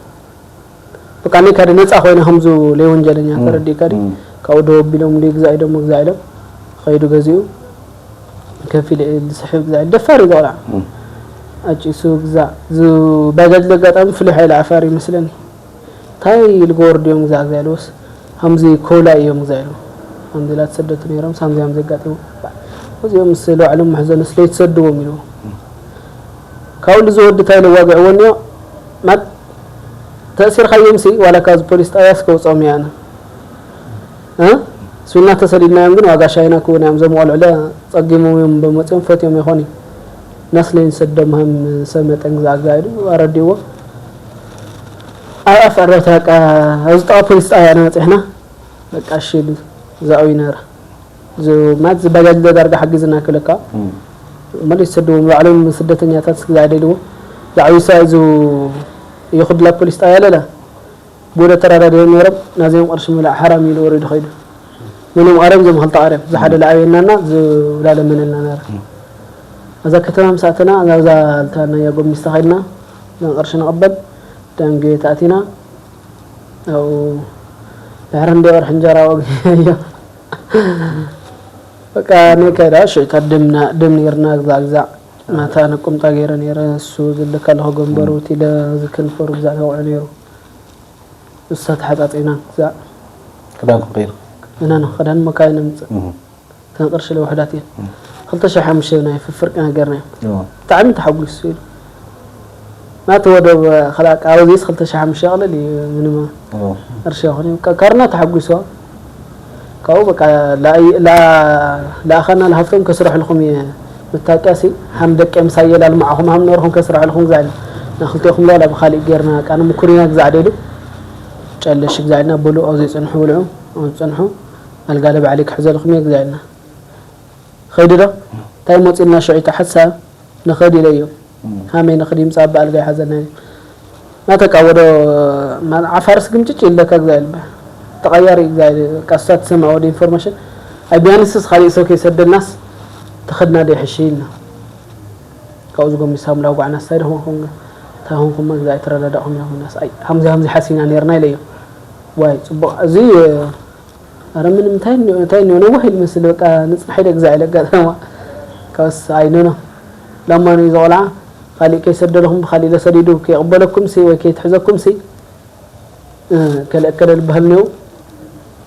በቃ እኔ ካደ ነፃ ኮይነ ከምዙ ለወንጀለኛ ተረዲእካ ዲ ካብኡ ደው ቢሎም እንደ ግዛ ኢሎም ግዛ ኢሎም ኸይዱ ገዚኡ ከፊል ዝስሕብ ግዛ ኢሉ ደፋር እዩ ቆልዓ ኣጭሱ ግዛ ባጃጅ ለጋጣሚ ፍሉይ ሓይሊ ዓፋር ይመስለኒ እንታይ ልገበሩ ድዮም ግዛ ግዛ ኢልዎስ ከምዚ ኮላ እዮም ግዛ ኢሉ ከምዚ ላ ተሰደቱ ነይሮም ሳምዚ ከምዚ ኣጋጢሙ እዚኦም ምስ ለባዕሎም መሕዘኑ ስለይተሰድዎም ኢልዎ ካብኡ ዝወዲ እንታይ ለዋግዕዎ እኒኦ ማት ተእሲርካዮም ሲ ዋላ ካብዚ ፖሊስ ጣብያ እስከውፅኦም እያ ኣነ እ ስብና ተሰዲድናዮም ግን ዋጋ ሻይና ክውን እዮም ዘም ቆልዑለ ፀጊሞም እዮም በመፅኦም ፈትዮም ይኾን እዩ ናስለይን ሰዶም ሃም ሰብ መጠን ግዛዕ ግዛዕ ኢሉ ኣረዲዎ ኣብ ኣፍ ዕረብታ በቃ ኣብዚ ጠቃ ፖሊስ ጣብያ ኢና በፂሕና በቃ እሺ ኢሉ ዛኡ ይነራ ማለት ዝባጃጅ ዘዳርጋ ሓጊዝና ክለካ መለስ ሰድዎም ባዕሎም ስደተኛታት ስግዛ ደልዎ ዛዕቢሳ እዚ የኹድላ ፖሊስ ጣብያ ለላ ብወደ ተራዳድዮም ነይሮም ናዚኦም ቅርሺ ምላዕ ሓራም ኢሉ ወሪዱ ኸይዱ ምንም ኣረም ዘም ክልተ ኣረም ዝሓደ ለኣየናና ዝላለመነና ነረ እዛ ከተማ ምስ ኣተና ናብዛ ልታናያ ጎሚስታ ኸድና ቅርሺ ንቕበል ደንጌ ተኣቲና ኣብኡ ድሕሪ እንደ ወርሒ እንጀራ ወግዮ በቃ ናይ ከዳ ሽዕታ ደምና ደም ነርና ግዛዕ ግዛዕ ማታ ነቁምጣ ገይረ ነይረ እሱ ዝልካ ኣለኹ ገንበሩ ኢለ ዝክንፈሩ ግዛዕ ተውዑ ነይሩ እሳ ተሓጻጺና ግዛዕ ክዳንኩም ቀይሩ እና ነው ክዳን መካይን ምጽእ ተንቅርሽ ለውሕዳት እየን ክልተ ሺሕ ሓሙሽተ ናይ ፍፍርቂ ነገርና እዮም ብጣዕሚ ተሓጒሱ ኢሉ ናቲ ወደብ ከላቃ ኣብዚስ ክልተ ሺሕ ሓሙሽተ ይቕልል እዩ ምንም ቅርሺ ይኹን እዩ ካርና ተሓጒስዋ ካብኡ በቃ ለኣኸና ለሃፍቶም ከስረሕልኩም እየ መታወቂያ ሲ ሃም ደቂ ምሳየ ላልማዕኹም ሃም ነርኹም ከስረሕልኩም ግዛዕ ኢና ክልቴኹም ላላ ብካሊእ ጌርና ቃ ንምኩሪና ግዛዕ ደሉ ጨለሽ ግዛዕ ኢልና በሉ ኣብዚ ፅንሑ ብልዑ ኣብዚ ፅንሑ ኣልጋ ለባዕሊ ክሕዘልኩም እየ ግዛዕ ኢልና ኸይዱ ዶ እንታይ መፂና ሽዑ እቲ ሓሳብ ንኸድ ኢለዮ ሃመይ ንኽድ ይምፃእ በኣልጋ ይሓዘና ናተቃ ወዶ ዓፋርስ ግምጭጭ ይለካ ግዛ ይልበ ተቐያሪ ግዛ ቀስታ ትሰማ ወደ ኢንፎርሜሽን ኣይ ቢያንስስ ካሊእ ሰብ ከይሰደናስ ተኸድና ዶ ይሕሽ ኢልና ካብኡ ዝጎሚሳ ሙላ ጓዕና ስታይ ደኾንኩም እንታይ ኾንኩም ግዛ ኣይተረዳዳኹም ኢኹም ናስ ኣይ ሃምዚ ሃምዚ ሓሲና ነርና ኢለዮ ዋይ ፅቡቕ እዚ ኣረ ምንም እንታይ እንታይ ነው ነው ይል መስል በቃ ንጽናሕ ይደግዛ ይለጋ ተማ ከስ ኣይነ ነው ለማኑ ይዘውላ ካሊ ከይሰደልኩም ካሊ ለሰዲዱ ከይቅበለኩም ሲ ወይ ከይትሕዘኩም ሲ ከለ ከለ ልበህል ነው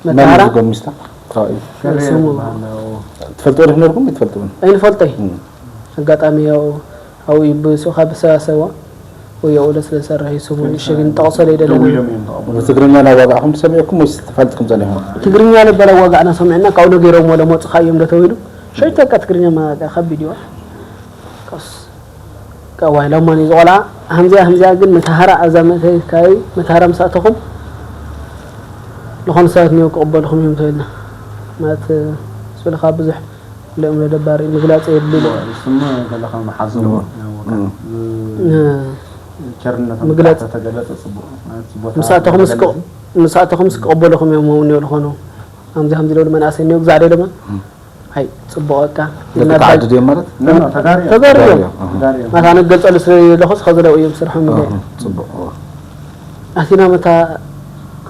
መታራ ጎሚስታ ስሙ ትፈልጡ ወደ ነርኩም ይትፈልጡ ኣይንፈልጠይ ኣጋጣሚ ያው ኣብኡ ብስኻ ብሰባሰብዋ ወየኡ ለስለሰርሕ ስሙ ንሸግን ጠቕሰለ ይደለና ትግርኛ ናዋጋዕኹም ትሰሚዕኩም ወይስ ትፈልጥኩም ጸኒኹም ትግርኛ ለበላ ዋጋዕና ሰሚዕና ካብኡ ነጊሮም ወለ መፅኻ እዮም ዶ ተባሂሉ ሸይተካ ትግርኛ ማጋ ከቢድ እዩ ቀስ ቀዋይ ለማን እዩ ዝቆልዓ ሃምዚያ ሃምዚያ ግን መታሃራ ኣብዛ መእተዊ ከባቢ መታሃራ ምስ ኣተኹም ዝኾኑ ሰባት እኒኦ ክቕበልኹም እዮም ተበልና ማለት ስብልካ ብዙሕ ልእምሮ ደባሪ ምግላፅ የድልዩ ስሙ ገለኻ መሓዘዎ ቸርነቶም ተገለፀ ፅቡቅ ምስ ኣተኹም ምስ ክቕበልኹም እዮም እውን ይብሉ ኾኑ ከምዚ ከምዚ ለብሉ መናእሰይ እኒኦ ግዛዕ ደለማ ኣይ ፅቡቅ በቃ ተዓድድ እዮም ማለት ተጋሪ እዮም ማታ ነገልፀሉ ስለ ዘለኹስ ከዚ ለኡ እዮም ስርሖም ኢለ ፅቡቅ ኣቲና መታ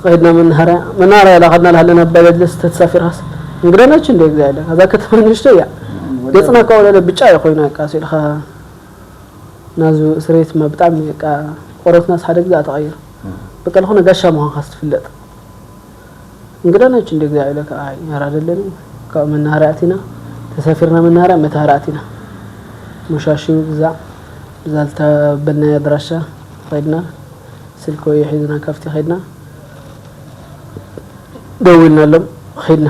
ከይድና መናሃርያ መናሃርያ ላኸድና ላሃለና ባጃጅ ተተሳፊርካስ እንግዳ ናችሁ እንደ ግዛ ያለ ከዛ ከተማ ንሽቶ እያ ገፅና እኳ ወለለ ብጫ እዩ ኮይና ቃ ሲልካ ናዙ እስሬት ማ ብጣዕሚ በቃ ቆረትናስ ሓደ ግዛ ተቐይሩ በቃ ዝኾነ ጋሻ ምዃንካስ ትፍለጥ እንግዳ ናችሁ እንደ ግዛ ኢለ ከኣ ያራደለኒ ካብ መናሃርያ ኣቲና ተሳፊርና መናሃርያ መታሃርያ ኣቲና መሻሽው ግዛ ብዛልታ በልናይ ኣድራሻ ኸይድና ስልኪ ወዮ ሒዝና ካብቲ ኸይድና ደዊልናሎም ኸይድና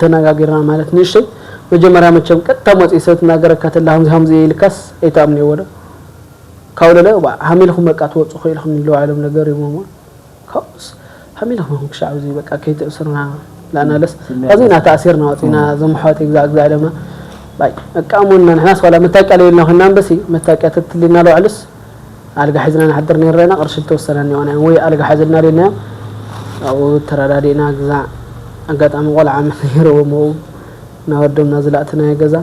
ተነጋጊርና ማለት ንእሽተይ መጀመርያ መቸም ቀጥታ መፅኢ ሰብ ትናገረካ ተላ ከምዚ ከምዚ ኢልካስ ኣይትኣምንዎ ዶ ካብ ለለ ሃሚልኩም በቃ ትወፁ ክኢልኩም ኢለዋ ኢሎም ነገር ይሞሞ ካብኡስ ሃሚልኩም ክሻዕ እዚ በቃ ከይተእስርና ላናለስ ከዚና ተኣሲርና ወፂና እዞም ኣሕዋተይ ግዛዕ ግዛዕ ኢሎምና ባይ በቃ እሞና ንሕናስ ዋላ መታወቂያ ለየልና ኮይና እምበሲ መታወቂያ ተትልዩና ለውዕልስ ኣልጋ ሒዝና ንሓድር ነይርና ቅርሺ ልተወሰነ እኒኦና ወይ ኣልጋ ሓዘልና ደና ኣብኡ ተረዳዲእና ግዛዕ ኣጋጣሚ ቆልዓ ምስ ነይርዎም ኣብኡ እናወደምና ዝላእትናዮ ገዛ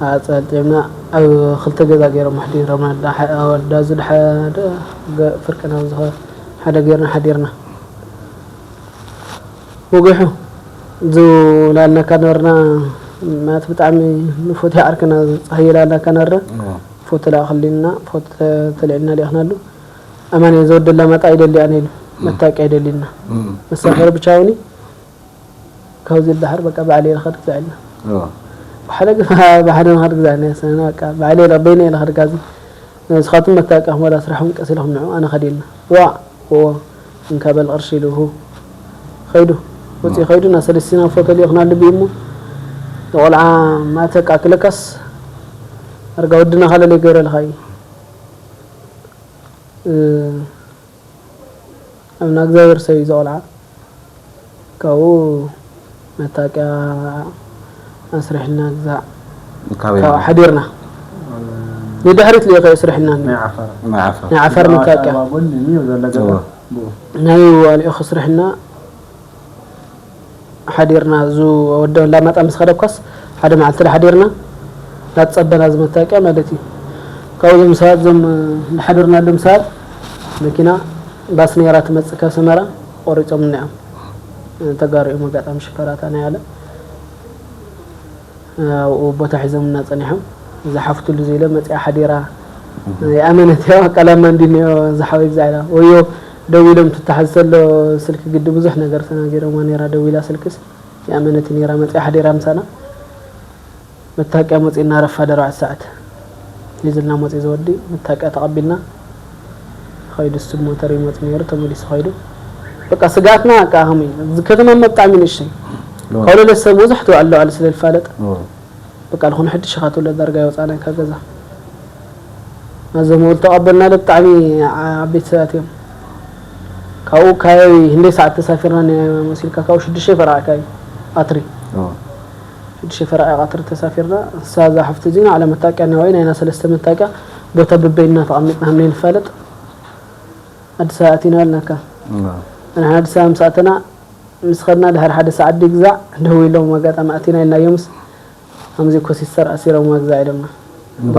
ኣፀልጢምና ኣብ ክልተ ገዛ ገይሮም ኣሕዲሮምና ወዳ እዚ ሓደ ፍርቂ ናብ ዝኸ ሓደ ገይርና ሓዲርና ወጊሑ ዝውላልናካ ነበርና ማለት ብጣዕሚ ንፎት ይዓርክና ፀሃይ ይላልናካ ነረ ፎቶ ላእክልና ፎቶ ተልዕልና ሊእክናሉ ኣማን ዘወደላ መጣ ይደሊ ኣነ ኢሉ መታወቂያ ይደሊልና መሳፈሪ ብቻውኒ ካብዚ ድሓር በቃ ባዕለይ ኢለ ከድግዛ ኢልና ሓደ ግፋ ብሓደ ንኸድግዛ ኢልና ሰና በቃ ባዕለይ ኢለ በይነ ኢለ ከድጋዚ ንስኻትኩም መታወቂያኹም ዋላ ስራሕኩም ቀስ ኢልኩም ንዑ ኣነ ከዲልና ዋ ዎ እንካ በል ቅርሺ ኢሉ ሁ ኸይዱ ወፂ ኸይዱ እና ሰለስቲና ፎቶ ሊእኽና ልቢ እሞ ንቆልዓ ማተቃ ክለካስ ኣርጋ ወድና ካለለ ይገብረልካ እዩ ኣብና እግዚኣብሔር ሰብ እዩ ዘቆልዓ ካብኡ መታወቂያ ኣስሪሕልና ግዛዕ ካብኡ ሓዲርና ንድሕሪት ልኢኸ ኣስሪሕልና ናይ ዓፋር መታወቂያ ናይ ዋሊኦ ክስርሕና ሓዲርና እዚ ወዲ ኣላማጣ ምስ ከደኳስ ሓደ መዓልቲ ሓዲርና ናትፀበና ዝመታወቂያ ማለት እዩ ካብኡ ዞም ሰባት ዞም ዝሓደርናሎም ሰባት መኪና ባስ ነይራ ትመፅእ ካብ ሰመራ ቆሪፆም እኒኦም ተጋሪኦም ኣጋጣሚ ሽፈራታ ናይ ኣለ ኣብኡ ቦታ ሒዞምና ፀኒሖም እዛ ሓፍቱ ልዙ ኢለ መፅያ ሓዲራ ይኣመነት እያ ቀላማ እንዲ እዛ ሓወይ እዛ ኢላ ወዮ ደዊሎም ትተሓዝ ተሎ ስልኪ ግዲ ብዙሕ ነገር ተናጊሮማ ነይራ ደዊላ ስልክስ ይኣመነት ነይራ መፅያ ሓዲራ ምሳና መታወቂያ መፂእና ረፋድ ኣርባዕተ ሰዓት ሒዝልና መፂ ዝወዲ መታወቂያ ተቐቢልና ኸይዱ እሱ ሞተር ይመፅ ነይሩ ተመሊሱ ኸይዱ በቃ ስጋትና በቃ ከመይ እዚ ከተማ ብጣዕሚ ንእሽተይ ካብ ለለ ሰብ መብዛሕትኡ ኣለዋዕሊ ስለ ዝፋለጥ በቃ ዝኾነ ሕድሽ ኢኻ ትውለድ ዳርጋ ይወፃእና ካብ ገዛ ናዞም ወል ተቐበልና ለ ብጣዕሚ ዓበይቲ ሰባት እዮም ካብኡ ካበይ ህንደይ ሰዓት ተሳፊርና መሲልካ ካብኡ ሽዱሽተ ፈረቓ ካበይ ኣትሪ ሽዱሽተ ፈረቓ ቀትሪ ተሳፊርና እሳ እዛ ሓፍቲ እዚና ዓለ መታወቂያ ናወይ ናይና ሰለስተ መታወቂያ ቦታ በበይንና ተቐሚጥና ከም ንፋለጥ ኣዲስ ኣበባ ኣቲና ኣለካ ንሕና ኣዲስ ኣበባ ምስ ኣተና ምስ ኸድና ድሕሪ ሓደ ሰዓት ድግዛዕ ደው ኢሎም ኣጋጣሚ ኣቲና ኢልናዮምስ ከምዚ እኮ ሲስተር ኣሲሮም ግዛዕ ኢሎምና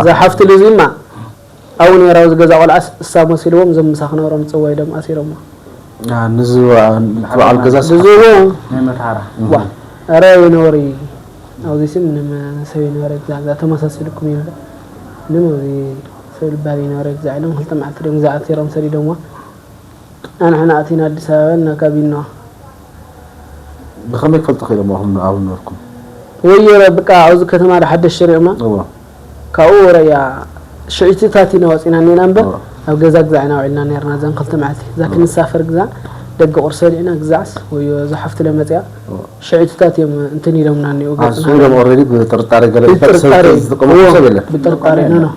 እዛ ሓፍቲ ልዙማ ኣብኡ ነይራ ኣብዚ ገዛ ቆልዓስ እሳ መሲልዎም እዞም ምሳ ክነብሮም ዝፅዋ ኢሎም ኣሲሮሞ ንዚ በዓል ገዛ ዝዎ ኧረ ይነወሪ ኣብዚ ሲ ምንም ሰብ ይነበረ ግዛ ግዛ ተመሳሲልኩም እዩ ምንም ኣብዚ ሰብ ልባል ይነበረ ግዛ ኢሎም ክልተ መዓልቲ ዶ ግዛ ኣሲሮም ሰዲዶምዋ ኣንሕና ኣቲና ኣዲስ ኣበባ እናካቢና ብኸመይ ክፈልጡ ክኢሎም ኣኹም ኣብኡ ነበርኩም ወዮ በቃ ኣብዚ ከተማ ዶ ሓደሽ ሪኦማ እዎ ካብኡ ረያ ሽዒትታት ኢና ወፂና እኒና እምበር እዎ ኣብ ገዛ ግዛ ኢና ውዒልና ነርና እዘን ክልተ መዓልቲ እዛ ክንሳፈር ግዛ ደቂ ቁርሲ በሊዕና ግዛዕስ ወዮ እዛ ሓፍቲ ለመፅያ እዎ ሽዒትታት እዮም እንትን ኢሎምና እኒኡ ኣሱ ገፅና ኢሎም ኦልሬዲ ብጥርጣሬ ገለ ሰብ ብጥርጣሬ ዝጥቀመሉ ሰብ የለን ብጥርጣሬ ኖ ኖ